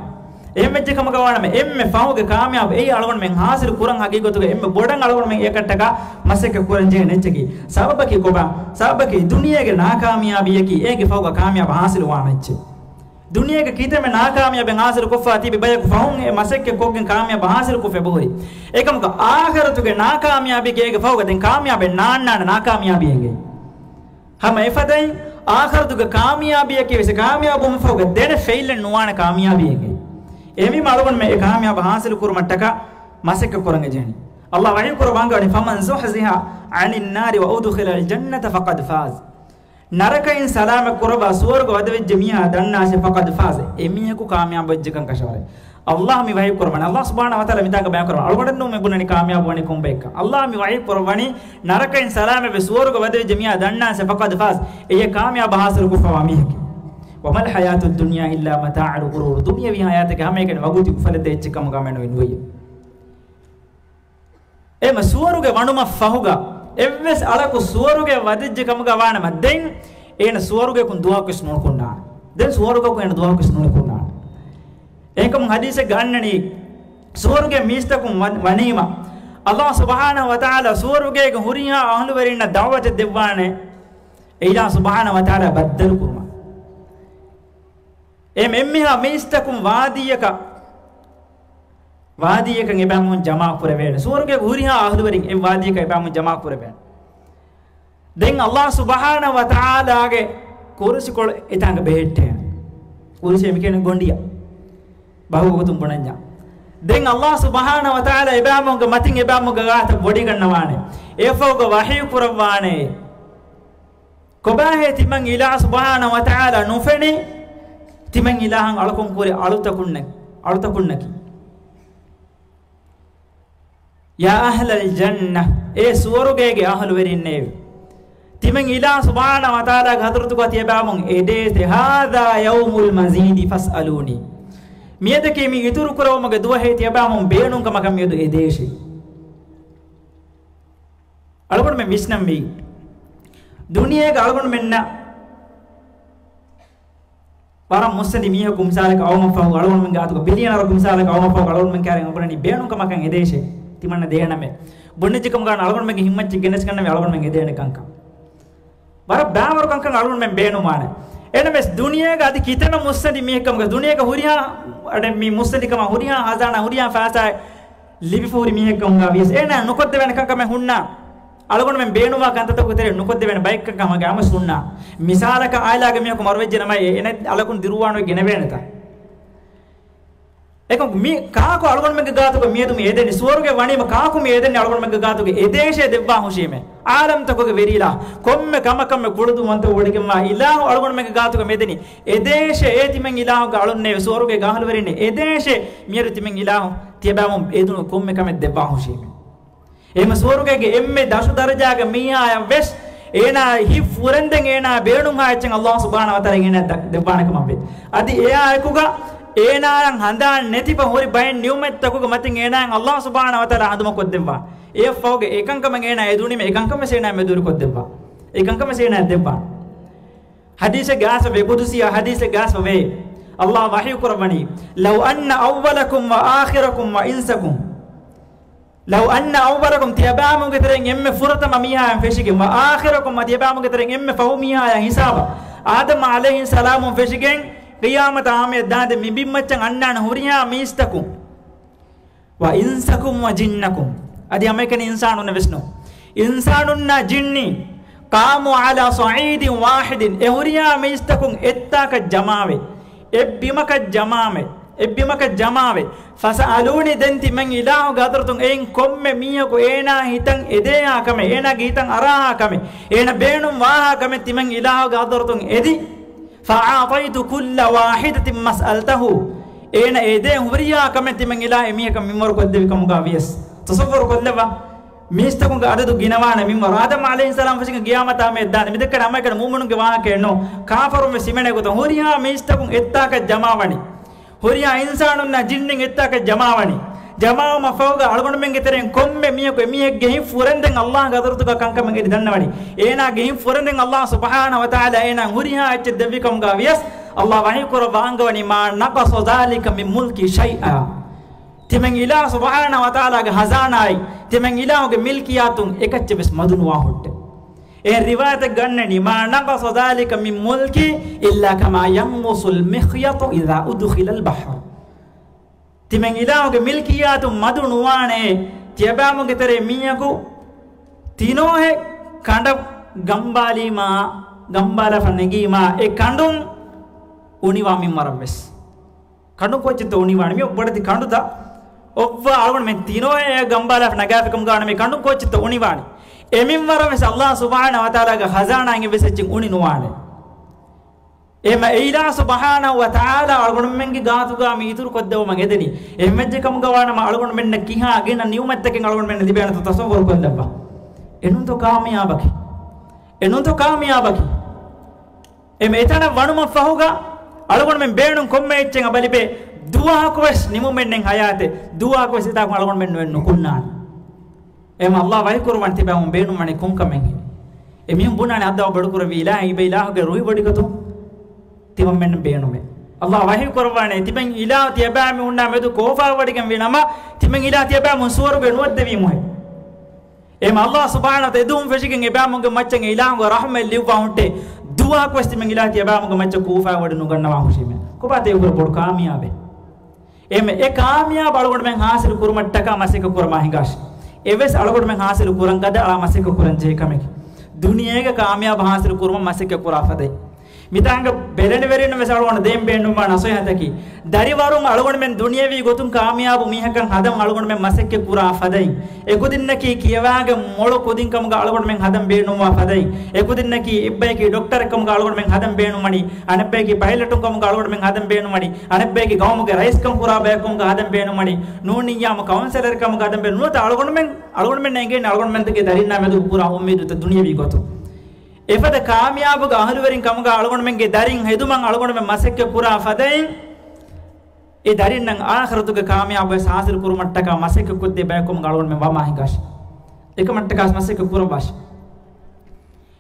އެހެން ވެއްޖެ ކަމަކަށް ވާނަމަ އެންމެ ފަހުގެ ކާމިޔާބު އެއީ އަޅުގަނޑުމެން ހާސިލު ކުރަން ހަގީގަތުގަ އެންމެ ބޮޑަށް އަޅުގަނޑުމެން އެކަށްޓަކާ މަސައްކަތް ކުރަން ޖެހޭނެ އެއްޗަކީ. ސަބަބަކީ ކޮބާ؟ ސަބަބަކީ ދުނިޔޭގެ ނާކާމިޔާބީއަކީ އޭގެ ފަހުގަ ކާމިޔާބު ހާސިލު ވާނެ އެއްޗެއް. ދުނިޔޭގެ ކިތަންމެ ނާކާމިޔާބެއް ހާސިލު ކޮށްފަ ތިބި ބަޔަކު ފަހުން އެ މަސައްކަތް ކޮށްގެން ކާމިޔާބު ހާސިލު ކޮށްފަ އެބަހުރި. އެކަމަކު އާޚިރަތުގެ ނާކާމިޔާބީގެ އޭގެ ފަހުގަ ދެން ކާމިޔާބެއް ނާންނާނެ ނާކާމިޔާބީ އެނގޭ. ހަމަ އެފަދައިން އާޚިރަތުގެ ކާމިޔާބީއަކީ ވެސް ކާމިޔާބުވުމަށް ފަހުގަ ދެނެ ފެއިލެއް ނުވާނެ ކާމިޔާބީ އެނގޭ. އެހެންވީމަ އަޅުގަނޑުމެން އެ ކާމިޔާބު ހާސިލު ކުރުމަށްޓަކާ މަސައްކަތް ކުރަން ޖެހެނީ. އައްލާހް ވަޙީ ކުރައްވާ އަންގަވަނީ، فمن زحزح عن النار وأدخل الجنة فقد فاز. ނަރަކައިން ސަލާމަތް ކުރައްވާ ސުވަރުގަ ވަދެވިއްޖެ މީހާ ދަންނާށޭ، فقد فاز، އެމީހަކު ކާމިޔާބުވެއްޖެކަން ކަށަވަރޭ. އައްލާހް މި ވަޙީ ކުރައްވަނީ، އައްލާހް ސުބްޙާނަހޫ ވަތަޢާލާ މިތާގަ ބަޔާން ކުރައްވަނީ، އަޅުގަނޑުންނޫން މި ބުނަނީ ކާމިޔާބުވަނީ ކޮންބައެއްކަން. އައްލާހް މި ވަޙީ ކުރައްވަނީ، ނަރަކައިން ސަލާމަތްވެ ސުވަރުގަ ވަދެވިއްޖެ މީހާ ދަންނާށޭ، فقد فاز، އެއީ ކާމިޔާބު ހާސިލު ކޮށްފަވާ މީހެކޭ. وما الحياة الدنيا إلا متاع الغرور. ދުނިޔަވީ ހަޔާތަކީ ހަމައެކަނި ވަގުތީ އުފަލެއް ދޭ އެއްޗެއް ކަމުގަ މެނުވެ ނުވެޔޭ. އެމަ ސުވަރުގެ ވަނުމަށް ފަހުގަ އެއްވެސް އަޅަކު ސުވަރުގެ ވަދެއްޖެ ކަމުގަ ވާނަމަ، ދެން އޭނަ ސުވަރުގައަކުން ދުވަހަކުވެސް ނުނުކުންނާނެ. ދެން ސުވަރުގައަކުން އޭނަ ދުވަހަކުވެސް ނުނުކުންނާނެ. އެހެންކަމުން ޙަދީޘެއްގަ އަންނަނީ، ސުވަރުގެ މީސްތަކުން ވަން-، ވަނީމަ، ﷲ ސުބްޙާނަހޫ ވަތަޢާލާ ސުވަރުގޭގެ ހުރިހާ އަހުލުވެރިންނަށް ދަޢުވަތެއް ދެއްވާނެ، އެ އިލާހު ސުބްޙާނަހޫ ވަތަޢާލާ ބައްދަލުކުރުމަށް. އެ އެންމެހާ މީސްތަކުން ވާދީއަކަށް، ވާދީއަކަށް އެބައިމީހުން ޖަމާކުރެވޭނެ. ސުވަރުގޭގެ ހުރިހާ އަހުލުވެރިން އެ ވާދީއަކަށް އެބައިމީހުން ޖަމާކުރެވޭނެ. ދެން ﷲ ސުބްޙާނަހޫ ވަތަޢާލާގެ ކުރުސިކޮޅު އެތާނގަ ބެހެއްޓޭނެ. ކުރުސި މިކިޔަނީ ގޮނޑިއަށް. ބަހުގޮތުން ބުނަންޏާ. ދެން ﷲ ސުބްޙާނަހޫ ވަތަޢާލާ އެބައިމީހުންގެ މަތިން އެބައިމީހުންގެ ގާތަށް ވޮޑިގަންނަވާނެ. އެއަށްފަހުގަ ވަޙީ ކުރައްވާނެ. ކޮބާހޭ ތިމަން އިލާހު ސުބްޙާނަހޫ ވަތަޢާލާ ނުފެނި ތިމަން އިލާހަށް އަޅުކަން ކުރި އަޅުތަކުންނަ-، އަޅުތަކުންނަކީ؟ يا أهل الجنة، އޭ ސުވަރުގޭގެ އަހުލުވެރިންނޭވެ! ތިމަން އިލާހު ސުބްޙާނަހޫ ވަތަޢާލާގެ ޙަޟްރަތުގަ ތިޔަބައިމީހުން އެދޭތެ، هذا يوم المزيد فاسألوني. މިއަދަކީ މި އިތުރުކުރެވުމުގެ ދުވަހޭ، ތިޔަބައިމީހުން ބޭނުން ކަމަކަށް މިއަދު އެދޭށޭ. އަޅުގަނޑުމެން ވިސްނަންވީ، ދުނިޔޭގަ އަޅުގަނޑުމެންނަށް ވަރަށް މުއްސަނދި މީހަކު މިސާލަކަށް އައުމަށްފަހު، އަޅުގަނޑުމެންގެ ގާތުގަ ބިލިއަނަރަކު މިސާލަކަށް އައުމަށްފަހު، އަޅުގަނޑުމެން ކައިރިން އަޅުގަނޑުމެން ބޭނުން ކަމަކަށް އެދޭށޭ. ތިމަންނަ ދޭނަމޭ. ބުނެއްޖެ ކަމުގަ އަޅުގަނޑުމެންގެ ހިންމަތް ގެނެސްގަންނަމޭ އަޅުގަނޑުމެން އެދޭނެ ކަންކަން. ވަރަށް ބައިވަރު ކަންކަން އަޅުގަނޑުމެން ބޭނުންވާނެ. އެނަމެސް ދުނިޔޭގަ އަދި ކިތަނަ މުއްސަނދި މީހެއްކަމުގަ، ދުނިޔޭގަ ހުރިހާ އަޑެއް މި މުއްސަނދިކަމާ، ހުރިހާ ހަޒާނާ، ހުރިހާ ފައިސާއެއް ލިބިފަ ހުރި މީހެއްކަމުގަ ވިޔަސް އޭނާ ނުކޮށްދެވޭނެ ކަންކަމެއް ހުންނާ. އަޅުގަނޑުމެން ބޭނުންވާ ކަންތައްތަކުގެ ތެރެއިން ނުކޮށްދެވޭނެ ބައެއް ކަންކަން ހަމަ ގައިމުވެސް ހުންނާ. މިސާލަކަށް އާއިލާގެ މީހަކު މަރުވެއްޖެ ނަމަ އެ އެނެއް އަޅަކުން ދިރުވާނު ގެނެވޭނެތަ؟ އެކަމަކު މި ކާކު އަޅުގަނޑުމެންގެ ގާތުގަ މިއަދު މި އެދެނީ؟ ސުވަރުގެ ވަނީމަ ކާކު މި އެދެނީ އަޅުގަނޑުމެންގެ ގާތުގަ އެދޭށޭ ދެއްވާ ހުށީމޭ. ޢާލަމްތަކުގެ ވެރި އިލާހު، ކޮންމެ ކަމަކަށްމެ ކުޅުދުންވަންތަވެވޮޑިގެންވާ އިލާހު އަޅުގަނޑުމެންގެ ގާތުގަ މި އެދެނީ. އެދޭށޭ އޭ ތިމަން އިލާހުގެ އަޅުންނޭވެ! ސުވަރުގޭގެ އަހުލުވެރިންނޭ އެދޭށޭ! މިއަދު ތިމަން އިލާހު ތިޔަބައިމީހުން އެދުނު ކޮންމެ ކަމެއް ދެއްވާ ހުށީމޭ. އެހެންމަ ސުވަރުގޭގެ އެންމެ ދަށު ދަރަޖާގެ މީހާއަށް ވެސް އޭނާ ހިތް ފުރެންދެން އޭނާ ބޭނުންހާ އެއްޗެއް ﷲ ސުބްޙާނަހޫ ވަތަޢާލާ އޭނާ ދެއްވާނެ ކަމަށް ވޭ. އަދި އެއާއެކުގަ އޭނާއަށް ހަނދާން ނެތިފަ ހުރި ބައެއް ނިޢުމަތްތަކުގެ މަތިން އޭނާއަށް ﷲ ސުބްޙާނަހޫ ވަތަޢާލާ ހަނދުމަކޮށްދެއްވާ. އެއަށްފަހުގަ އެކަންކަމަށް އޭނާ އެދުނީމަ އެކަންކަމަށް އޭނާ މެދުވެރިކޮށްދެއްވާ. އެކަންކަމަށް އޭނާ ދެއްވާ. ޙަދީޘެއްގަ އައިސްފަވޭ، ޤުދުސީ ޙަދީޘެއްގަ އައިސްފަވޭ، ﷲ ވަޙީ ކުރައްވަނީ، لو أن أولكم وآخركم وإنسكم، لو أن أولكم، ތިޔަބައިމީހުންގެ ތެރެއިން އެންމެ ފުރަތަމަ މީހާއަށް ފެށިގެން، وآخركم، ތިޔަބައިމީހުންގެ ތެރެއިން އެންމެ ފަހު މީހާއާ ހިސާބަށް، އާދަމް ޢަލައިހިއްސަލާމުން ފެށިގެން، ޤިޔާމަތާ ހަމަޔަށް ދާންދެން މި ބިންމައްޗަށް އަންނާނެ ހުރިހާ މީސްތަކުން، وإنسكم وجنكم، އަދި ހަމައެކަނި އިންސާނުންނެއް ވެސް ނޫން. އިންސާނުންނާ ޖިންނީ، قاموا على صعيد واحد، އެ ހުރިހާ މީސްތަކުން އެއްތާކަށް ޖަމާވެ، އެއްބިމަކަށް ޖަމާވެ، އެއްބިމަކަށް ޖަމާވެ، فسألوني، ދެން ތިމަން އިލާހުގެ ޙަޟްރަތުން އެއިން ކޮންމެ މީހަކު އޭނާ ހިތަށް އެދޭހާ ކަމެއް، އޭނާގެ ހިތަށް އަރާހާ ކަމެއް، އޭނާ ބޭނުން ވާހާ ކަމެއް ތިމަން އިލާހުގެ ޙަޟްރަތުން އެދި، فأعطيت كل واحدة ما سألته، އޭނަ އެދޭ ހުރިހާ ކަމެއް ތިމަން އިލާހު އެމީހަކަށް މިންވަރު ކޮށްދެއްވި ކަމުގަ ވިޔަސް. ތަޞައްވަރު ކޮށްލައްވާ. މީސްތަކުންގެ އަދަދު ގިނަވާނެ މިންވަރު. އާދަމް ޢަލައިހިއްސަލާމް ފެށިގެން ޤިޔާމަތާ ހަމަޔަށް ދާނެ. މިދެއްކަން ހަމައެކަނި މުއުމިނުންގެ ވާހަކައެއް ނޫން. ކާފަރުން ވެސް ހިމެނޭ ގޮތަށް ހުރިހާ މީސްތަކުން އެއްތާކަށް ޖަމާވަނީ. ހުރިހާ އިންސާނުންނާ ޖިންނިން އެއްތާކަށް ޖަމާވަނީ. ޖަމާވުމަށްފަހުގަ އަޅުގަނޑުމެންގެ ތެރެއިން ކޮންމެ މީހަކު އެމީހެއްގެ ހިތް ފުރެންދެން ﷲގެ ޙަޟްރަތުގަ ކަންކަމެއް އެދި ދަންނަވަނީ. އޭނާގެ ހިތް ފުރެންދެން ﷲ ސުބްޙާނަހޫ ވަތަޢާލާ އޭނާ ހުރިހާ އެއްޗެއް ދެއްވި ކަމުގަ ވިޔަސް، ﷲ ވަޙީ ކުރައްވާ އަންގަވަނީ، ما نقص ذلك من ملكي شيئا. ތިމަން އިލާހު ސުބްޙާނަހޫ ވަތަޢާލާގެ ޚަޒާނާއިން، ތިމަން އިލާހުގެ މިލްކިޔާތުން އެކައްޗެއް ވެސް މަދު ނުވާ ހުއްޓެ. އެ ރިވާޔަތެއްގަ އަންނަނީ، ما نقص ذلك من ملكي إلا كما ينقص المخيط إذا أدخل البحر. ތިމަން އިލާހުގެ މިލްކިއްޔާތުން މަދު ނުވާނެ، ތިޔަބައިމީހުންގެ ތެރޭ މީހަކު ތިނޯހެއް ކަނޑަށް ގަނބާލީމާ، ގަނބާލާފަ ނެގީމާ، އެ ކަނޑުން އުނިވާ މިންވަރަށް ވެސް. ކަނޑުން ކޯއްޗެއްތޯ އުނިވާނެ؟ މި ބޮޑެތި ކަނޑުތައް އޮއްވާ އަޅުގަނޑުމެން ތިނޯހެއް ގަނބާލާފަ ނަގާފި ކަމުގަ ވާނަމަ، މި ކަނޑުން ކޯއްޗެއްތޯ އުނިވާނެ؟ އެ މިންވަރަށް ވެސް ﷲ ސުބްޙާނަހޫ ވަތަޢާލާގެ ޚަޒާނާއިން އެއްވެސް އެއްޗެއް އުނި ނުވާނެ. އެހެންމަ އެ އިލާހު ސުބްޙާނަހޫ ވަތަޢާލާ އަޅުގަނޑުމެންގެ ގާތުގަ މި އިތުރު ކޮށްދެއްވުމަށް އެދެނީ. އެހެންވެއްޖެ ކަމުގަ ވާނަމަ އަޅުގަނޑުމެންނަށް ކިހާ ގިނަ ނިޢުމަތްތަކެއް އަޅުގަނޑުމެންނަށް ލިބޭނެތޯ ތަޞައްވަރު ކޮށްލައްވާ. އެނޫންތޯ ކާމިޔާބަކީ؟ އެނޫންތޯ ކާމިޔާބަކީ؟ އެމެ އެތަނަށް ވަނުމަށް ފަހުގަ އަޅުގަނޑުމެން ބޭނުން ކޮންމެ އެއްޗެއް އަބަލިބޭ. ދުވަހަކުވެސް ނިމުމެއްނެތް ޙަޔާތެއް. ދުވަހަކުވެސް އެތާކުން އަޅުގަނޑުމެން ނުވެ ނުކުންނާނެ. އެމަ އައްލާ ވަހި ކުރުވަން ތިބާމުން ބޭނުންވަނީ ކޮންކަމެއްހޭ؟ އެމީހުން ބުނާނެ އައްލާ ބޮޑުކުރެއްވި އިލާހެއް އިބަ އިލާހުގެ ރުހި ބޮޑިގޮތުން ތިމަންމެން ބޭނުމޭ. އައްލާ ވަހި ކުރުވާނެ ތިމަން އިލާހު ތިޔަބާމީހުންނާ މެދު ކޯފާވެވޮޑިގެންވީ ނަމަ، ތިމަން އިލާހު ތިޔަބާމީހުން ސުވަރުގެ ނުވައްދެވީމުހޭ. އެމަ އައްލާ ސުބްޙާނަހޫ ވަތަޢާލާ އެދުވަހުން ފެށިގެން އެބާމުންގެ މައްޗަށް އެ އިލާހުގެ ރަޙްމަތް ލިއްވާ ހުއްޓޭ، ދުވަހަކުވެސް ތިމަން އިލާހު ތިޔަބާމުންގެ މައްޗަށް ކޯފާވެވޮޑި ނުގަންނަވާ ހުށީމޭ. ކޮބާތޭ އެކުރެ ބޮޑު ކާމިޔާބެއް؟ އެމެ އެ ކާމިޔާބު އަޅުގަނޑުމެން ހާސިލު ކުރުމަށްޓަކާ މަސައްކަތް ކުރަމާ ހިނގާށި. އެވެސް އަޅުގަނޑުމެން ހާސިލު ކުރަން ގަދަ އަޅާ މަސައްކަތް ކުރަން ޖެހޭ ކަމެކޭ. ދުނިޔޭގެ ކާމިޔާބު ހާސިލު ކުރުމަށް މަސައްކަތް ކުރާ ފަދައިން. މިތާނގަ ބެލެނިވެރިންނަށް ވެސް އަޅުގަނޑު ދޭން ބޭނުންވާ ނަސޭހަތަކީ، ދަރިވަރުން އަޅުގަނޑުމެން ދުނިޔެވީ ގޮތުން ކާމިޔާބު މީހަކަށް ހަދަން އަޅުގަނޑުމެން މަސައްކަތް ކުރާ ފަދައިން. އެކުދިންނަކީ ކިޔަވާގެން މޮޅު ކުދިން ކަމުގަ އަޅުގަނޑުމެން ހަދަން ބޭނުންވާ ފަދައިން. އެކުދިންނަކީ އެއްބަޔަކީ ޑޮކްޓަރެއް ކަމުގަ އަޅުގަނޑުމެން ހަދަން ބޭނުންވަނީ. އަނެއްބަޔަކީ ޕައިލަޓުން ކަމުގަ އަޅުގަނޑުމެން ހަދަން ބޭނުންވަނީ. އަނެއްބަޔަކީ ގައުމުގެ ރައީސްކަން ކުރާ ބަޔަކު ކަމުގަ ހަދަން ބޭނުންވަނީ. ނޫނިއްޔާމު ކައުންސެލަރެއް ކަމުގަ ހަދަން ބޭނުން. ނުވަތަ އަޅުގަނޑުމެން، އަޅުގަނޑުމެން އެނގޭނެ އަޅުގަނޑުމެންގެ ދަރިންނާ މެދު ކުރާ އުއްމީދުތައް ދުނިޔެވީ ގޮތުން. އެފަދަ ކާމިޔާބުގެ އަހުލުވެރިން ކަމުގަ އަޅުގަނޑުމެންގެ ދަރިން ހެދުމަށް އަޅުގަނޑުމެން މަސައްކަތް ކުރާ ފަދައިން، އެ ދަރިންނަށް އާޚިރަތުގެ ކާމިޔާބުވެސް ހާސިލު ކުރުމަށްޓަކާ މަސައްކަތް ކޮށްދޭ ބަޔަކު ކަމުގަ އަޅުގަނޑުމެން ވަމާ ހިނގާށި. އެކަމަށްޓަކާ މަސައްކަތް ކުރައްވާށި.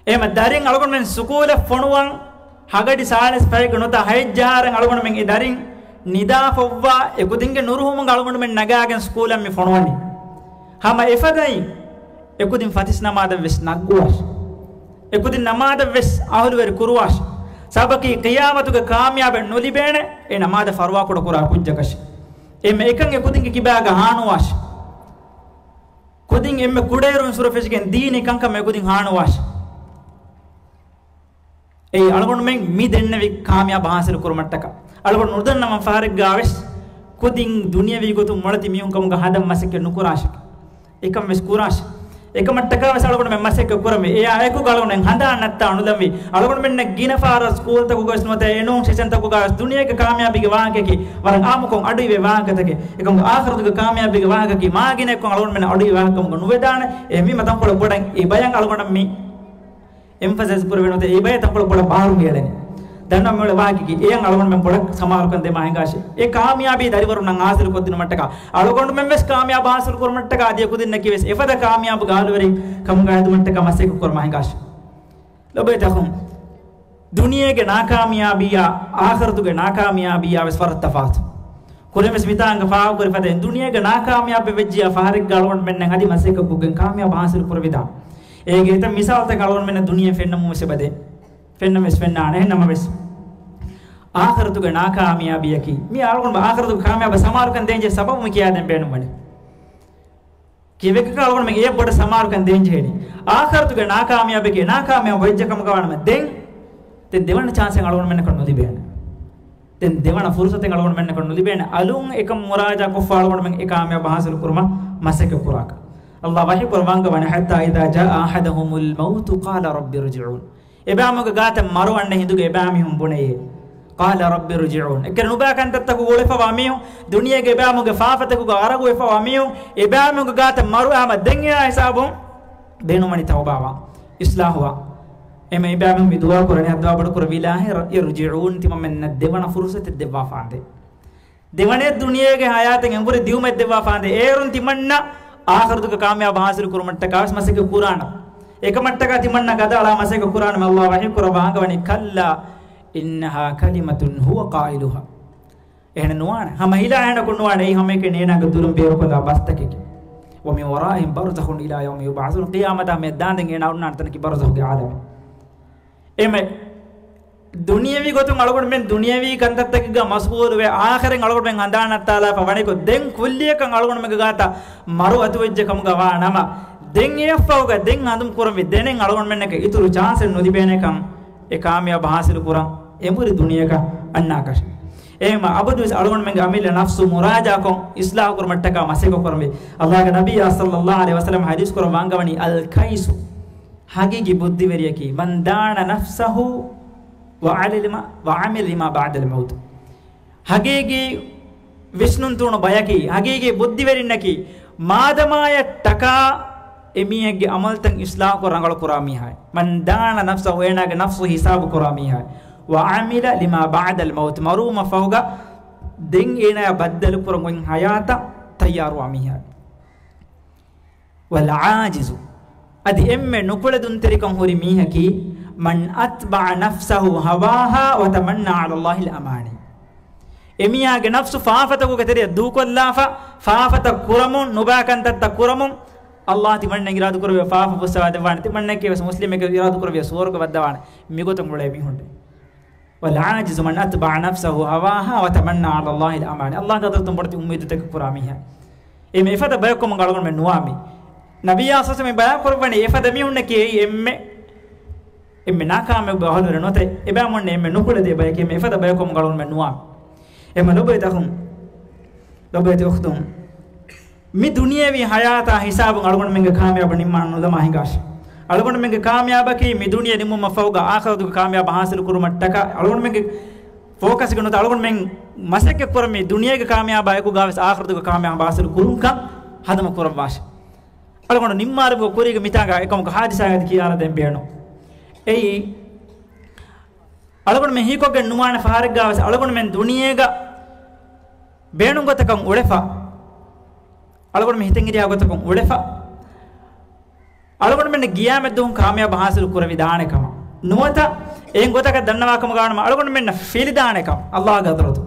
އެހެމަ ދަރިން އަޅުގަނޑުމެން ސުކޫލަށް ފޮނުވަން ހަގަޑި ސާޅީސް ފަހެއްގެ ނުވަތަ ހައެއް ޖަހާއިރަށް އަޅުގަނޑުމެން އެ ދަރިން ނިދާފައްވާ އެކުދިންގެ ނުރުހުމުގަ އަޅުގަނޑުމެން ނަގާގެން ސުކޫލަށް މި ފޮނުވަނީ. ހަމަ އެފަދައިން އެކުދިން ފަތިސް ނަމާދަށް ވެސް ނަގުވާށި. އެކުދިން ނަމާދަށް ވެސް އަހުލުވެރި ކުރުވާށި. ސަބަބަކީ ޤިޔާމަތުގެ ކާމިޔާބެއް ނުލިބޭނެ އެ ނަމާދަށް ފަރުވާ ކުޑަކުރާ ކުއްޖަކަށް. އެމެ އެކަން އެކުދިންގެ ކިބާގަ ހާނުވާށި. ކުދިން އެންމެ ކުޑައިރުން ސުރަ ފެށިގެން ދީނީ ކަންކަމަށް އެކުދިން ހާނުވާށި. އެއީ އަޅުގަނޑުމެން މި ދެންނެވި ކާމިޔާބު ހާސިލު ކުރުމަށްޓަކާ. އަޅުގަނޑު ނުދަންނަވަން ފަހަރެއްގާވެސް ކުދިން ދުނިޔެވީ ގޮތުން މޮޅެތި މީހުން ކަމުގަ ހަދަން މަސައްކަތް ނުކުރާށެކޭ. އެކަން ވެސް ކުރާށި. އެކަމަށްޓަކާ ވެސް އަޅުގަނޑުމެން މަސައްކަތް ކުރަމޭ. އެއާ އެކުގަ އަޅުގަނޑުމެން ހަނދާން ނައްތާ ނުލަންވީ. އަޅުގަނޑުމެންނަށް ގިނަ ފަހަރަށް ސްކޫލްތަކުގަވެސް ނުވަތަ އެ ނޫން ސެޝަންތަކުގަވެސް ދުނިޔޭގެ ކާމިޔާބީގެ ވާހަކައަކީ ވަރަށް އާއްމުކޮށް އަޑުއިވޭ ވާހަކަތަކެއް. އެކަމު އާޚިރަތުގެ ކާމިޔާބީގެ ވާހަކައަކީ މާގިނައެއްކޮށް އަޅުގަނޑުމެންނަށް އަޑުއިވޭ ވާހަކަކަމުގަ ނުވެދާނެ. އެހެންވީމަ ތަންކޮޅެއް ބޮޑަށް އެ ބަޔަށް އަޅުގަނޑަށް މި އެމްފަސައިޒް ކުރެވޭނެ ނުވަތަ އެ ބަޔަށް ތަންކޮޅެއް ބޮޑަށް ބާރު މިއެޅެނީ. ދަންނަވަން މިއުޅޭ ވާހަކައަކީ އެޔަށް އަޅުގަނޑުމެން ބޮޑަށް ސަމާލުކަން ދެމާ ހިނގާށޭ. އެ ކާމިޔާބީ ދަރިވަރުންނަށް ހާސިލު ކޮށްދިނުމަށްޓަކާ، އަޅުގަނޑުމެން ވެސް ކާމިޔާބު ހާސިލު ކުރުމަށްޓަކާ އަދި އެކުދިންނަކީ ވެސް އެފަދަ ކާމިޔާބުގެ އަހުލުވެރިން ކަމުގަ ހެދުމަށްޓަކާ މަސައްކަތް ކުރަމާ ހިނގާށޭ. ލޮބުވެތި އަޚުން، ދުނިޔޭގެ ނާކާމިޔާބީއާ އާޚިރަތުގެ ނާކާމިޔާބީއާ ވެސް ވަރަށް ތަފާތު. ކުރިންވެސް މިތާނގަ ފާހަގަކުރި ފަދައިން ދުނިޔޭގެ ނާކާމިޔާބެއް ވެއްޖިޔާ ފަހަރެއްގަ އަޅުގަނޑުމެންނަށް އަދި މަސައްކަތްކޮށްގެން ކާމިޔާބު ހާސިލު ކުރެވިދާނެ. އޭގެ އެތައް މިސާލުތައް އަޅުގަނޑުމެންނަށް ދުނިޔެ ފެންނަމުން ވެސް އެބަދޭ. ފެންނަން ވެސް ފެންނާނެ. އެހެން ނަމަވެސް، އާޚިރަތުގެ ނާކާމިޔާބީއަކީ، މި އަޅުގަނޑު އާޚިރަތުގެ ކާމިޔާބަށް ސަމާލުކަން ދޭންޖެހޭ ސަބަބު މި ކިޔާދޭން ބޭނުންވަނީ. ކިވެކަކަށް އަޅުގަނޑުމެން އެ ބޮޑަށް ސަމާލުކަން ދޭން ޖެހޭނީ. އާޚިރަތުގެ ނާކާމިޔާބެކޭ، ނާކާމިޔާބު ވެއްޖެ ކަމުގަ ވާނަމަ ދެން، ދެން ދެވަނަ ޗާންސެއް އަޅުގަނޑުމެންނަކަށް ނުލިބޭނެ. ދެން ދެވަނަ ފުރުސަތެއް އަޅުގަނޑުމެންނަކަށް ނުލިބޭނެ. އަލުން އެކަން މުރާޖާ ކޮށްފަ އަޅުގަނޑުމެން އެ ކާމިޔާބު ހާސިލު ކުރުމަށް މަސައްކަތް ކުރާކަށް. އައްލާ ވަޙީ ކުރައްވާ ވަންގަވަނީ، حتى إذا جاء أحدهم الموت قال رب ارجعون. އެބައިމީހުންގެ ގާތަށް މަރު އަންނަ ހިނދުގަ އެބައިމީހުން ބުނެޔޭ، قال رب ارجعون. އެކަން ނުބައި ކަންތައްތަކުގަ އުޅެފަވާ މީހުން، ދުނިޔޭގެ އެބައިމީހުންގެ ފާފަތަކުގަ ޣަރަގުވެފަވާ މީހުން، އެބައިމީހުންގެ ގާތަށް މަރު އައީމަ ދެން އެއާ ހިސާބުން ބޭނުންވަނީ ތައުބާވާން، އިޞްލާޙުވާން. އެހެމަ އެބައިމީހުން މި ދުޢާ ކުރަނީ، އައްލާ ބޮޑުކުރެއްވި އިލާހޭ، އިރްޖިޢޫން، ތިމަންމެންނަށް ދެވަނަ ފުރުޞަތެއް ދެއްވާފާނދޭ. ދެވަނައަށް ދުނިޔޭގެ ޙަޔާތެއް އެނބުރި ދިއުމަށް ދެއްވާފާނދޭ. އޭރުން ތިމަންނަ އާޚިރަތުގެ ކާމިޔާބު ޙާޞިލު ކުރުމަށްޓަކާވެސް މަސައްކަތް ކުރާނަން. އެކަމަށްޓަކާ ތިމަންނަ ގަދައަޅާ މަސައްކަތް ކުރާނަން. އައްލާ ވަޙީ ކުރައްވާ އަންގަވަނީ، كلا إنها كلمة هو قائلها. އެހެނެއް ނުވާނެ. ހަމަ ހިލާ އެހެނަކުން ނުވާނެ. އެއީ ހަމައެކަނި އޭނާގެ ދުރުން ބޭރުކޮށްލާ ބަސްތަކެކޭ. ومن ورائهم برزخ إلى يوم يبعثون. ޤިޔާމަތާ މެދު ދާންދެން އޭނާ އޮންނާނެ ތަނަކީ ބަރްޒަޚުގެ ޢާލަމެއް. އެމެ ދުނިޔެވީ ގޮތުން އަޅުގަނޑުމެން ދުނިޔެވީ ކަންތައްތަކެއްގަ މަޝްޣޫލުވެ، އާޚިރަތް އަޅުގަނޑުމެން ހަނދާން ނައްތާލާފަ ވަނިކޮށް، ދެން ކުއްލިއަކަށް އަޅުގަނޑުމެންގެ ގާތަށް މަރު އަތުވެއްޖެ ކަމުގަ ވާ ނަމަ، ދެން އެއަށްފަހުގަ ދެން ހަނދުމަކުރަންވީ ދެނެއް އަޅުގަނޑުމެންނަކަށް އިތުރު ޗާންސެއް ނުލިބޭނެކަން އެ ކާމިޔާބު ހާސިލު ކުރަން އެނބުރި ދުނިޔެއަކަށް އަންނާކަށެއް. އެހެމަ އަބަދުވެސް އަޅުގަނޑުމެންގެ އަމިއްލަ ނަފްސު މުރާޖާކޮށް އިޞްލާޙު ކުރުމަށްޓަކާ މަސައްކަތް ކުރަންވީ. އައްލާގެ ނަބިއްޔާ ޞައްލައްލާހު ޢަލައިހި ވަސައްލަމަ ޙަދީޘް ކުރައްވާ އަންގަވަނީ، الكيس، ހަގީގީ ބުއްދިވެރިޔަކީ، من دان نفسه وعمل لما، وعمل لما بعد الموت. ހަގީގީ ވިސްނުންތޫނު ބަޔަކީ، ހަގީގީ ބުއްދިވެރިންނަކީ، މާދަމާޔަށްޓަކާ އެމީހެއްގެ ޢަމަލުތައް އިޞްލާޙުކޮށް ރަނގަޅު ކުރާ މީހާއި، من دان نفسه، އޭނާގެ ނަފްސު ހިސާބު ކުރާ މީހާއި، وعمل لما بعد الموت، މަރުވުމަށްފަހުގަ ދެން އޭނާޔާ ބައްދަލު ކުރަން އޮތް ޙަޔާތަށް ތައްޔާރުވާ މީހާއި. والعاجز، އަދި އެންމެ ނުކުޅެދުންތެރިކަން ހުރި މީހަކީ، من أتبع نفسه هواها وتمنى على الله الأماني. އެމީހާގެ ނަފްސު ފާފަތަކުގެ ތެރެއަށް ދޫކޮށްލާފަ، ފާފަތައް ކުރަމުން، ނުބާކަންތައްތައް ކުރަމުން، އައްލާހު ތިމަންނައަށް އިރާދަކުރެއްވިޔާ ފާފަ ފުއްސަވާ ދެއްވާނެ، ތިމަންނައަކީވެސް މުސްލިމެއް އިރާދަކުރެއްވިޔާ ސުވަރުގެ ވައްދަވާނެ. މިގޮތަށް އުޅޭ މީހުން. والعاجز من أتبع نفسه هواها وتمنى على الله الأماني. އައްލާހުގެ ޙަޟްރަތުން ބޮޑެތި އުއްމީދުތަކެއް ކުރާ މީހާ. އެމެ އެފަދަ ބަޔަކު ކަމުގަ އަޅުގަނޑުމެން ނުވާމީ. ނަބިއްޔާ ސައްސަ މި ބަޔާން ކުރައްވަނީ އެފަދަ މީހުންނަކީ އެއީ އެންމެ، އެންމެ ނާކާމިޔާބު އަހުލުވެރި ނުވަތަ އެބައިމީހުންނަށް އެންމެ ނުކުޅެދޭ ބަޔަކީ. އެމެ އެފަދަ ބަޔަކު ކަމުގަ އަޅުގަނޑުމެން ނުވާ. އެމެ ލޮބުވެތި އަޚުން، ލޮބުވެތި އުޚްތުން، މި ދުނިޔެވީ ޙަޔާތާ ހިސާބުން އަޅުގަނޑުމެންގެ ކާމިޔާބު ނިންމާން ނުދަމާ ހިނގާށި. އަޅުގަނޑުމެންގެ ކާމިޔާބަކީ މި ދުނިޔެ ނިމުމަށް ފަހުގަ އާޚިރަތުގެ ކާމިޔާބު ޙާޞިލު ކުރުމަށްޓަކާ. އަޅުގަނޑުމެންގެ ފޯކަސްގަ ނުވަތަ އަޅުގަނޑުމެން މަސައްކަތް ކުރަން މި ދުނިޔޭގެ ކާމިޔާބާ އެކުގަވެސް އާޚިރަތުގެ ކާމިޔާބު ޙާޞިލު ކުރުންކަން ހަނދުމަ ކުރައްވާށި. އަޅުގަނޑު ނިންމާލުމުގެ ކުރީގަ މިތާނގަ އެކަމަކު ޙާދިސާއެއް ކިޔާލަދޭން ބޭނުން. އެއީ، އަޅުގަނޑުމެން ހީކޮށްގެން ނުވާނެ ފަހަރެއްގަވެސް އަޅުގަނޑުމެން ދުނިޔޭގަ ބޭނުން ގޮތަކަށް އުޅެފަ، އަޅުގަނޑުމެން ހިތެއް އިރިއާ ގޮތަކަށް އުޅެފަ، އަޅުގަނޑުމެން ގިޔާމަތްދުވަހު ކާމިޔާބު ޙާޞިލު ކުރެވިދާނެ ކަމަށް ނުވަތަ އެހެން ގޮތަކަށް ދަންނަވާ ކަމުގަ ވާނަމަ އަޅުގަނޑުމެންނަށް ފިލިދާނެ ކަމަށް އައްލާހުގެ ޙަޟްރަތު.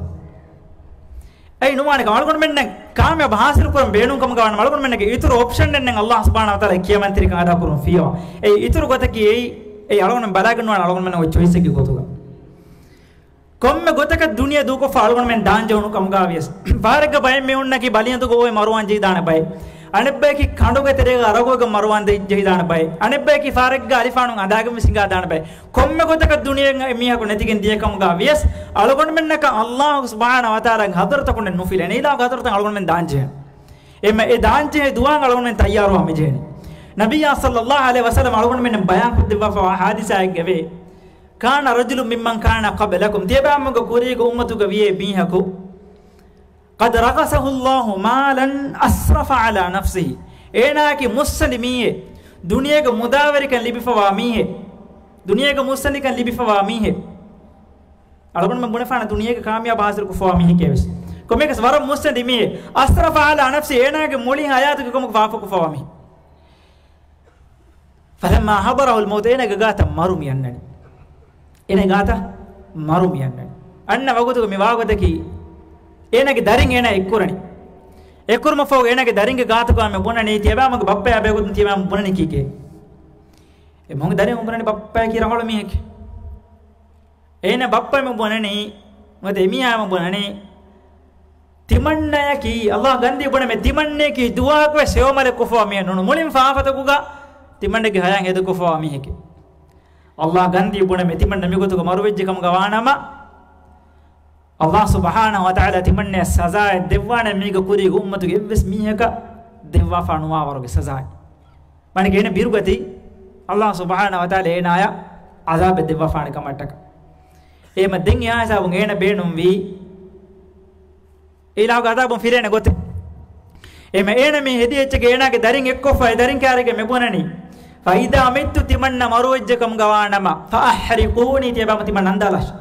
އެއީ ނުވާނެ ކަމަށް އަޅުގަނޑުމެންނަށް ކާމިޔާބު ޙާޞިލު ކުރަން ބޭނުން ކަމުގަ ވާނަމަ އަޅުގަނޑުމެންނަށް އިތުރު އޮޕްޝަންއެއް ނެތް އައްލާހު ސުބްޙާނަހު ވަތަޢާލާ ކިޔަމަންތެރިކަން އަދާކުރުން ފިޔަވާ. އެއީ އިތުރު ގޮތަކީ އެއީ، އެއީ އަޅުގަނޑުމެން ބަލާގަންނަވާނެ އަޅުގަނޑުމެންނަށް އޮތް ޗޮއިސްއެއްގެ ގޮތުގަ. ކޮންމެ ގޮތަކަށް ދުނިޔެ ދޫކޮށްފަ އަޅުގަނޑުމެން ދާންޖެހުނު ކަމުގަ ވިޔަސް، ފަހަރެއްގަ ބައެއް މީހުންނަކީ ބަލިއަނދުގަ އޮވެ މަރުވާން ޖެހިދާނެ ބައެއް. އަނެއްބަޔަކީ ކަނޑުގެ ތެރޭގަ ރަގުގަ މަރުވާން ދެ-، ޖެހިދާނެ ބައެއް. އަނެއްބަޔަކީ ފަހަރެއްގަ އަލިފާނުން އަނދާގެން ވެސް ހިނގާދާނެ ބައެއް. ކޮންމެ ގޮތަކަށް ދުނިޔެއިން އެ މީހަކު ނެތިގެން ދިޔަ ކަމުގަ ވިޔަސް، އަޅުގަނޑުމެންނަކަށް އައްލާހު ސުބްޙާނަހު ވަތަޢާލާގެ ޙަޟްރަތަކުން ނުފިލޭނެ. އިލާހުގެ ޙަޟްރަތަށް އަޅުގަނޑުމެން ދާންޖެހޭ. އެމަ އެ ދާންޖެހޭ ދުޢާއަށް އަޅުގަނޑުމެން ތައްޔާރުވާން މިޖެހެނީ. ނަބިއްޔާ ޞައްލައްލާހު ޢަލައިހި ވަސައްލަމަ އަޅުގަނޑުމެންނަށް ބަޔާންކޮށްދެއްވާފަވާ ޙާދިސާއެއްގައެވެ. كان رجل ممن كان قبلكم، ތިޔަބައިމީހުންގެ ކުރީގެ އުއްމަތުގަ ވިޔައީ މީހަކު، قد رغصه الله مالا أسرف على نفسه، އޭނާއަކީ މުއްސަނދި މީހެއް، ދުނިޔޭގެ މުދާވެރިކަން ލިބިފަވާ މީހެއް، ދުނިޔޭގެ މުއްސަނދިކަން ލިބިފަވާ މީހެއް. އަޅުގަނޑުމެން ބުނެފާނެ ދުނިޔޭގެ ކާމިޔާބު ޙާޞިލުކޮށްފަވާ މީހެކޭވެސް. ކޮންމެއަކަސް ވަރަށް މުއްސަނދި މީހެއް. أسرف على نفسه، އޭނާގެ މުޅި ޙަޔާތުގެ ކަމަކު ފާފަކޮށްފަވާ މީހެއް. فلما حضره الموت، އޭނާގެ ގާތަށް މަރު މިއަންނަނީ. އޭނާގެ ގާތަށް މަރު މިއަންނަނީ. އަންނަ ވަގުތުގަ މި ވާގޮތަކީ، އޭނާގެ ދަރިން އޭނާ އެއްކުރަނީ. އެއްކުރުމަށްފަހު އޭނާގެ ދަރިންގެ ގާތަކު އައިމެ ބުނަނީ، ތިޔަބައިމީހުންގެ ބައްޕަޔާ ބެހޭގޮތުން ތިޔަބައިމީހުން ބުނަނީ ކީކޭ؟ އެ މީހުންގެ ދަރިން ބުނަނީ ބައްޕަޔަކީ ރަނގަޅު މީހެކޭ. އޭނާ ބައްޕައަށް މި ބުނަނީ، ނުވަތަ އެމީހާއަށް މި ބުނަނީ، ތިމަންނަޔަކީ، އައްލާހު ގަންދީ ބުނަމޭ، ތިމަންނަޔަކީ ދުވަހަކުވެސް ހެޔޮމަލެއް ކޮށްފަވާ މީހެއް ނޫން. މުޅިން ފާފަތަކުގަ ތިމަންނަގެ ހަޔާތް ހޭދަކޮށްފަވާ މީހެކޭ. އައްލާހު ގަންދީ ބުނަމޭ، ތިމަންނަ މިގޮތުގަ މަރުވެއްޖެ ކަމުގަ ވާނަމަ، އައްލާހު ސުބްޙާނަހު ވަތަޢާލާ ތިމަންނަޔަށް ސަޒާއެއް ދެއްވާނެ، މީގެ ކުރީގެ އުއްމަތުގެ އެއްވެސް މީހަކަށް ދެއްވާފާ ނުވާވަރުގެ ސަޒާއެއް. މާނައަކީ އޭނަ ބިރުގަތީ، އައްލާހު ސުބްޙާނަހު ވަތަޢާލާ އޭނާޔަށް ޢަޛާބެއް ދެއްވާފާނެ ކަމަށްޓަކާ. އެހެމަ ދެން އެހާ ހިސާބުން އޭނަ ބޭނުންވީ، އިލާހުގެ ޢަޛާބުން ފިރޭނެ ގޮތެއް. އެހެމަ އޭނަ މި ހެދި އެއްޗެއްގަ އޭނާގެ ދަރިން އެއްކޮށްފަ އެ ދަރިން ކާރިގަ މި ބުނަނީ، فإذا مت، ތިމަންނަ މަރުވެއްޖެ ކަމުގަ ވާނަމަ، فأحرقوني، ތިޔަބައިމީހުން ތިމަން އަންދާލާށި.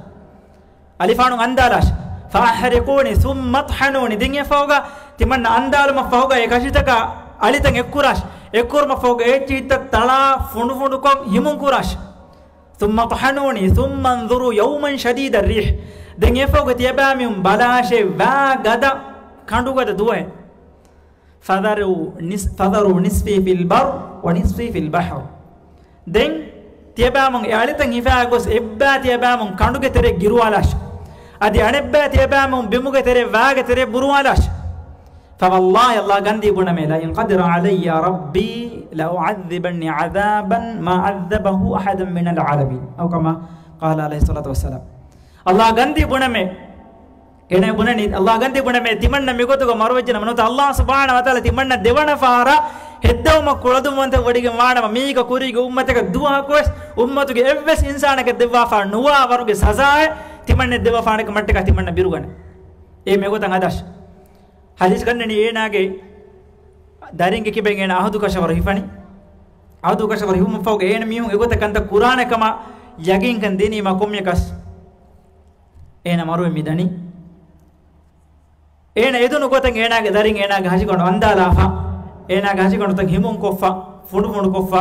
އަލިފާނުން އަންދާލާށި. فأحرقوني ثم اطحنوني. ދެން އެފަހުގަ ތިމަންނަ އަންދާލުމަށްފަހުގަ އެ ކަށިތަކާ އަޅިތައް އެއްކުރާށި. އެއްކުރުމަށްފަހުގަ އެ އެއްޗިހިތައް ތަޅާ ފުނޑުފުނޑުކޮށް ހިމުން ކުރާށި. ثم اطحنوني ثم انظروا يوما شديد الريح. ދެން އެފަހުގަ ތިޔަބައިމީހުން ބަލާށޭ ވާ ގަދަ، ކަނޑުގަދަ ދުވަހެއް. فذروا نص-، فذروا نصفي في البر ونصفي في البحر. ދެން ތިޔަބައިމީހުން އެ އަޅިތައް ހިފާ ގޮސް އެއްބައި ތިޔަބައިމީހުން ކަނޑުގެ ތެރެއަށް ގިރުވާލާށި. އަދި އަނެއްބައި ތިޔަބައިމީހުން ބިމުގެ ތެރެއަށް ވާގެ ތެރެއަށް ބުރުވާލާށި. فوالله، އައްލާހު ގަންދީ ބުނަމޭ، لئن قدر علي ربي لأعذبني عذابا ما عذبه أحدا من العالمين، أو كما قال عليه الصلاة والسلام. އައްލާހު ގަންދީ ބުނަމޭ، އޭނަ ބުނަނީ، އައްލާހު ގަންދީ ބުނަމޭ، ތިމަންނަ މިގޮތުގަ މަރުވެއްޖެނަމަ ނުވަތަ އައްލާހު ސުބްޙާނަހު ވަތަޢާލާ ތިމަންނަ ދެވަނަ ފަހަރަށް ހެއްދެވުމަށް ކުޅަދުންވަންތައް ވޮޑިގެން ވާނަމަ، މީގަ ކުރީގެ އުއްމަތަކަށް ދުވަހަކުވެސް އުއްމަތުގެ އެއްވެސް އިންސާނަކަށް ދެއްވާފާ ނުވާ ވަރުގެ ސަޒާއެއް ތިމަންނަ ދެއްވާފާނެ ކަމަށްޓަކާ ތިމަންނަ ބިރުގަނެ. އެ މެގޮތަށް އަދަށް ޙަދީޘް ގަންނަނީ އޭނާގެ ދަރިންގެ ކިބައިން އޭނާ އަހުދު ކަށަވަރު ހިފަނީ. އަހުދު ކަށަވަރު ހިފުމަށްފަހުގަ އޭނަ މީހުން އެގޮތަށް ކަންތައް ކުރާނެ ކަމަށް ޔަގީންކަން ދިނީމަ ކޮންމެއަކަސް އޭނަ މަރުވެ މިދަނީ. އޭނަ އެދުނު ގޮތަށް އޭނާގެ ދަރިން އޭނާގެ ހަށިގަނޑު އަންދާލާފަ، އޭނާގެ ހަށިގަނޑުތައް ހިމުންކޮށްފަ، ފުނޑުފުނޑުކޮށްފަ،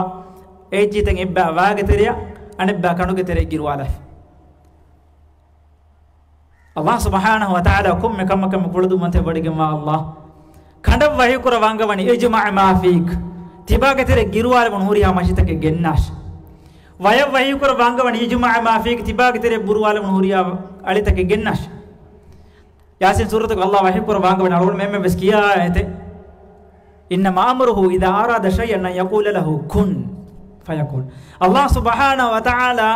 އެއްޗިތައް އެއްބައި ވާގެ ތެރެއަށް، އަނެއްބައި ކަނޑުގެ ތެރެއަށް ގިރުވާލާފި. އައްލާހު ސުބްޙާނަހު ވަތަޢާލާ ކޮންމެ ކަމަކަށް ކުޅަދުންވަންތަ ވަޑިގެންވާ އައްލާހު. ކަނޑަށް ވަޙީކުރައްވާ އަންގަވަނީ އިޖްމަޢު މާ ފީކް، ތިބާގެ ތެރެއަށް ގިރުވާލެވުނު ހުރިހާ މަށިތަކެއް ގެންނާށި. ވަޔަށް ވަޙީކުރައްވާ އަންގަވަނީ އިޖްމަޢު މާ ފީކް، ތިބާގެ ތެރެއަށް ބުރުވާލެވުނު ހުރިހާ އަޅިތަކެއް ގެންނާށި. ޔާސީން ސޫރަތުގަ އައްލާހު ވަޙީކުރައްވާ އަންގަވަނީ އަޅުގަނޑު އެންމެން ވެސް ކިޔާ އާޔަތެއް. إنما أمره إذا أراد شيئا أن يقول له كن فيكون. އައްލާހު ސުބްޙާނަހު ވަތަޢާލާ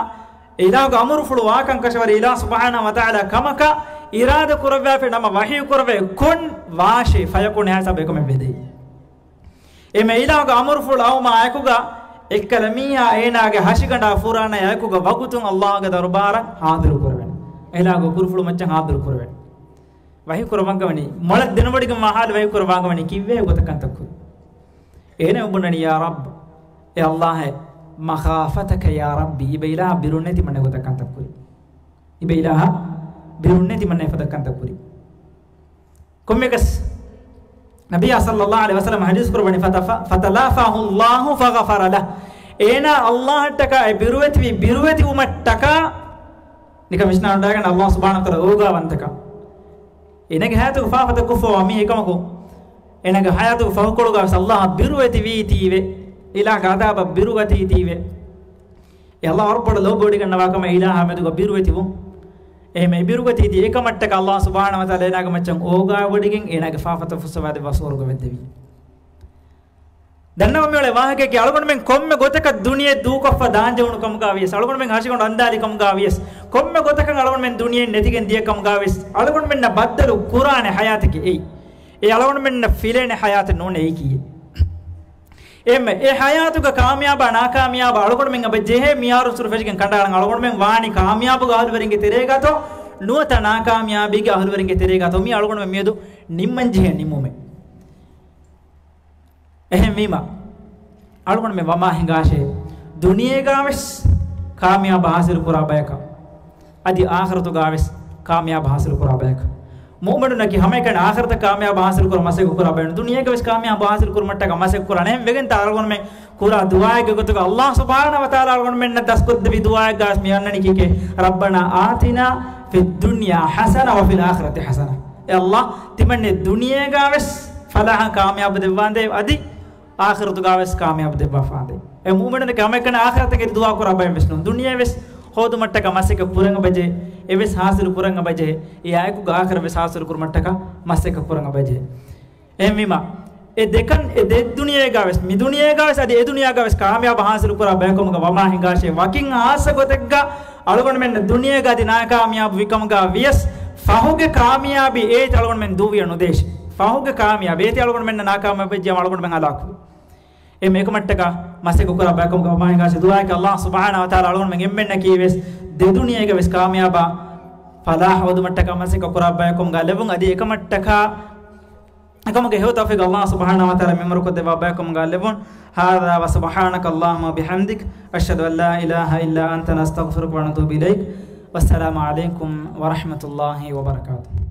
އިލާހުގެ އަމުރުފުޅު ވާކަން ކަށަވަރެއް، އިލާހު ސުބްޙާނަހު ވަތަޢާލާ ކަމަކަށް އިރާދަ ކުރައްވާފަ ނަމަ ވަޙީ ކުރައްވައި، ކުން، ވާށޭ، ފަޔަކޫން، އެހާ ހިސާބަށް އެކަމެއް ވެދެވި. އެމެ އިލާހުގެ އަމުރުފުޅު އައުމާ އެކުގަ އެއްކަލަ މީހާ އޭނާގެ ހަށިގަނޑާ ފުރާނަޔާ އެކުގަ ވަގުތުން އައްލާހުގެ ދަރުބާރަށް ޙާޟިރު ކުރެވެން. އިލާހުގެ ކުރުފުޅު މައްޗަށް ޙާޟިރު ކުރެވެން. ވަޙީ ކުރައްވާ އަންގަވަނީ، މޮޅަށް ދެނެވޮޑިގެންވާ ޙާލު ވަޙީ ކުރައްވާ އަންގަވަނީ ކިއްވެހޭ ގޮތަކަށް ކަންތައް ކުރީ. އޭނަ ބުނަނީ، ޔާ ރައްބް، އޭ އައްލާހޭ، مخافتك يا ربي، އިބަ އިލާހަށް ބިރުން ނެތި މަންނަ ގޮތަކަށް ކަންތައް ކުރީ. އިބަ އިލާހަށް ބިރުން ނެތި މަންނަ ގޮތަކަށް ކަންތައް ކުރީ. ކޮންމެއަކަސް ނަބިއްޔާ ޞައްލައްލާހު ޢަލައިހި ވަސައްލަމަ ޙަދީޘް ކުރައްވަނީ، ފަތަފަ-، فَتَلَافَاهُ اللَّهُ فَغَفَرَ لَهُ. އޭނާ އައްލާހަށްޓަކާ އެ ބިރުވެތިވި ބިރުވެތިވުމަށްޓަކާ ނިކަން ވިސްނާލަން ޑާގަނޑަށް އައްލާހު ސުބްޙާނަހު ވަތަޢާލާ އޯގާވަންތަކަށް. އޭނާގެ ޙަޔާތުގެ ފާފަތައް ކޮށްފަވާ މީ އެކަމަކު، އޭނާގެ ޙަޔާތުގެ ފަހުކޮޅުގަ ވެސް އައްލާހަށް ބިރުވެތިވީތީވެ، އިލާހުގެ ޢަޛާބަށް ބިރުގަތީތީވެ. އެ އައްލާހު ރައްބު ވަޑަ ލޯބިވޮޑިގަންނަވާ ކަމަށް އިލާހާ މެދުގަ ބިރުވެތިވުން. އެހެން އެ ބިރުގަތީތީ އެކަމަށްޓަކާ އައްލާހު ސުބްޙާނަހު ވަތަޢާލާ އޭނާގެ މައްޗަށް އޯގާވޮޑިގެން އޭނާގެ ފާފަތައް ފުއްސަވާދެއްވާ ސުވަރުގަ ވެއްދެވީ. ދަންނަވަން މިއުޅޭ ވާހަކައަކީ އަޅުގަނޑުމެން ކޮންމެ ގޮތަކަށް ދުނިޔެ ދޫކޮށްފަ ދާންޖެހުނު ކަމުގަ ވިޔަސް، އަޅުގަނޑުމެން ހަށިގަނޑު އަންދާލި ކަމުގަ ވިޔަސް، ކޮންމެ ގޮތަކަށް އަޅުގަނޑުމެން ދުނިޔެއިން ނެތިގެން ދިޔަ ކަމުގަ ވިޔަސް، އަޅުގަނޑުމެންނަށް ބައްދަލު ކުރާނެ ޙަޔާތެކޭ އެއީ. އެ އަޅުގަނޑުމެންނަށް ފިލޭނެ ޙަޔާތެއް ނޫނޭ އެއީކީއެއް. އެހެންވެ، އެ ޙަޔާތުގަ ކާމިޔާބާ ނާކާމިޔާބާ އަޅުގަނޑުމެން އެބަ ޖެހޭ މިޔާރު އުސޫލު ފެށިގެން ކަނޑައަޅަން. އަޅުގަނޑުމެން ވާނީ ކާމިޔާބުގެ އަހުލުވެރިންގެ ތެރޭގަތޯ ނުވަތަ ނާކާމިޔާބީގެ އަހުލުވެރިންގެ ތެރޭގަތޯ؟ މީ އަޅުގަނޑުމެން މިއަދު ނިންމަން ޖެހޭ ނިންމުމެއް. އެހެންވީމަ، އަޅުގަނޑުމެން ވަމާ ހިނގާށޭ، ދުނިޔޭގަވެސް ކާމިޔާބު ހާސިލު ކުރާ ބަޔަކަށް، އަދި އާޚިރަތުގަވެސް ކާމިޔާބު ހާސިލު ކުރާ ބަޔަކަށް. މުއުމިނުންނަކީ ހަމައެކަނި އާޚިރަތަށް ކާމިޔާބު ހާސިލު ކުރަން މަސައްކަތް ކުރާ ބަޔަކު. ދުނިޔޭގަވެސް ކާމިޔާބު ހާސިލު ކުރުމަށްޓަކާ މަސައްކަތް ކުރާނެ. އެހެން ވެގެންތާ އަޅުގަނޑުމެން ކުރާ ދުޢާއެއްގެ ގޮތުގަ އައްލާހު ސުބްޙާނަހު ވަތަޢާލާ އަޅުގަނޑުމެންނަށް ދަސްކޮށްދެއްވި ދުޢާއެއްގަވެސް މި އަންނަނީ ކީކޭ؟ رَبَّنَا آتِنَا فِي الدُّنْيَا حَسَنَةً وَفِي الْآخِرَةِ حَسَنَةً. އޭ އައްލާހު، ތިމަންނެ ދުނިޔޭގަވެސް ފަލާޙަށް ކާމިޔާބު ދެއްވާނދޭ، އަދި އާޚިރަތުގަވެސް ކާމިޔާބު ދެއްވާފާނދޭ. އެ މުއުމިނުންނަކީ ހަމައެކަނި އާޚިރަތަށް އެދި ދުޢާ ކުރާ ބައެއް ވެސް ނޫން. ދުނިޔެ ވެސް ހޯދުމަށްޓަކާ މަސައްކަތް ކުރަން އެބަޖެހޭ، އެ ވެސް ހާސިލު ކުރަން އެބަޖެހޭ، އެއާއެކު އާޚިރަތް ވެސް ހާސިލު ކުރުމަށްޓަކާ މަސައްކަތް ކުރަން އެބަޖެހޭ. އެހެންވީމަ، އެ ދެކަން އެ ދެ ދުނިޔޭގަވެސް، މި ދުނިޔޭގަވެސް އަދި އެ ދުނިޔާގަވެސް ކާމިޔާބު ހާސިލު ކުރާ ބަޔަކު ކަމުގަ ވަމާ ހިނގާށޭ. ވަކިން ހާއްސަ ގޮތެއްގަ އަޅުގަނޑުމެންނަށް ދުނިޔޭގަ އަދި ނާކާމިޔާބު ވި ކަމުގަ ވިޔަސް، ފަހުގެ ކާމިޔާބީ އޭތި އަޅުގަނޑުމެން ދޫވިޔަ ނުދޭށޭ. ފަހުގެ ކާމިޔާބީ އޭތި އަޅުގަނޑުމެންނަށް ނާކާމިޔާބު ވެއްޖެ އަޅުގަނޑުމެން ހަލާކުވޭ. އެ މި އެކަމަށްޓަކާ މަސައްކަތް ކުރާ ބަޔަކު ކަމުގަ ވަމާ ހިނގާށޭ. ދުޢާއަކީ އައްލާހު ސުބްޙާނަހު ވަތަޢާލާ އަޅުގަނޑުމެން އެންމެންނަކީ ވެސް ދެ ދުނިޔޭގަ ވެސް ކާމިޔާބާ ފަލާޙަ ހޯދުމަށްޓަކާ މަސައްކަތް ކުރާ ބަޔަކު ކަމުގަ ލެއްވުން. އަދި އެކަމަށްޓަކާ އެކަމުގެ ހެޔޮ ތައުފީޤު އައްލާހު ސުބްޙާނަހު ވަތަޢާލާ މި އަމުރުކޮށްދެއްވާ ބަޔަކު ކަމުގަ ލެއްވުން. هذا وسبحانك اللهم وبحمدك، أشهد أن لا إله إلا أنت، نستغفرك ونتوب إليك. والسلام عليكم ورحمة الله وبركاته.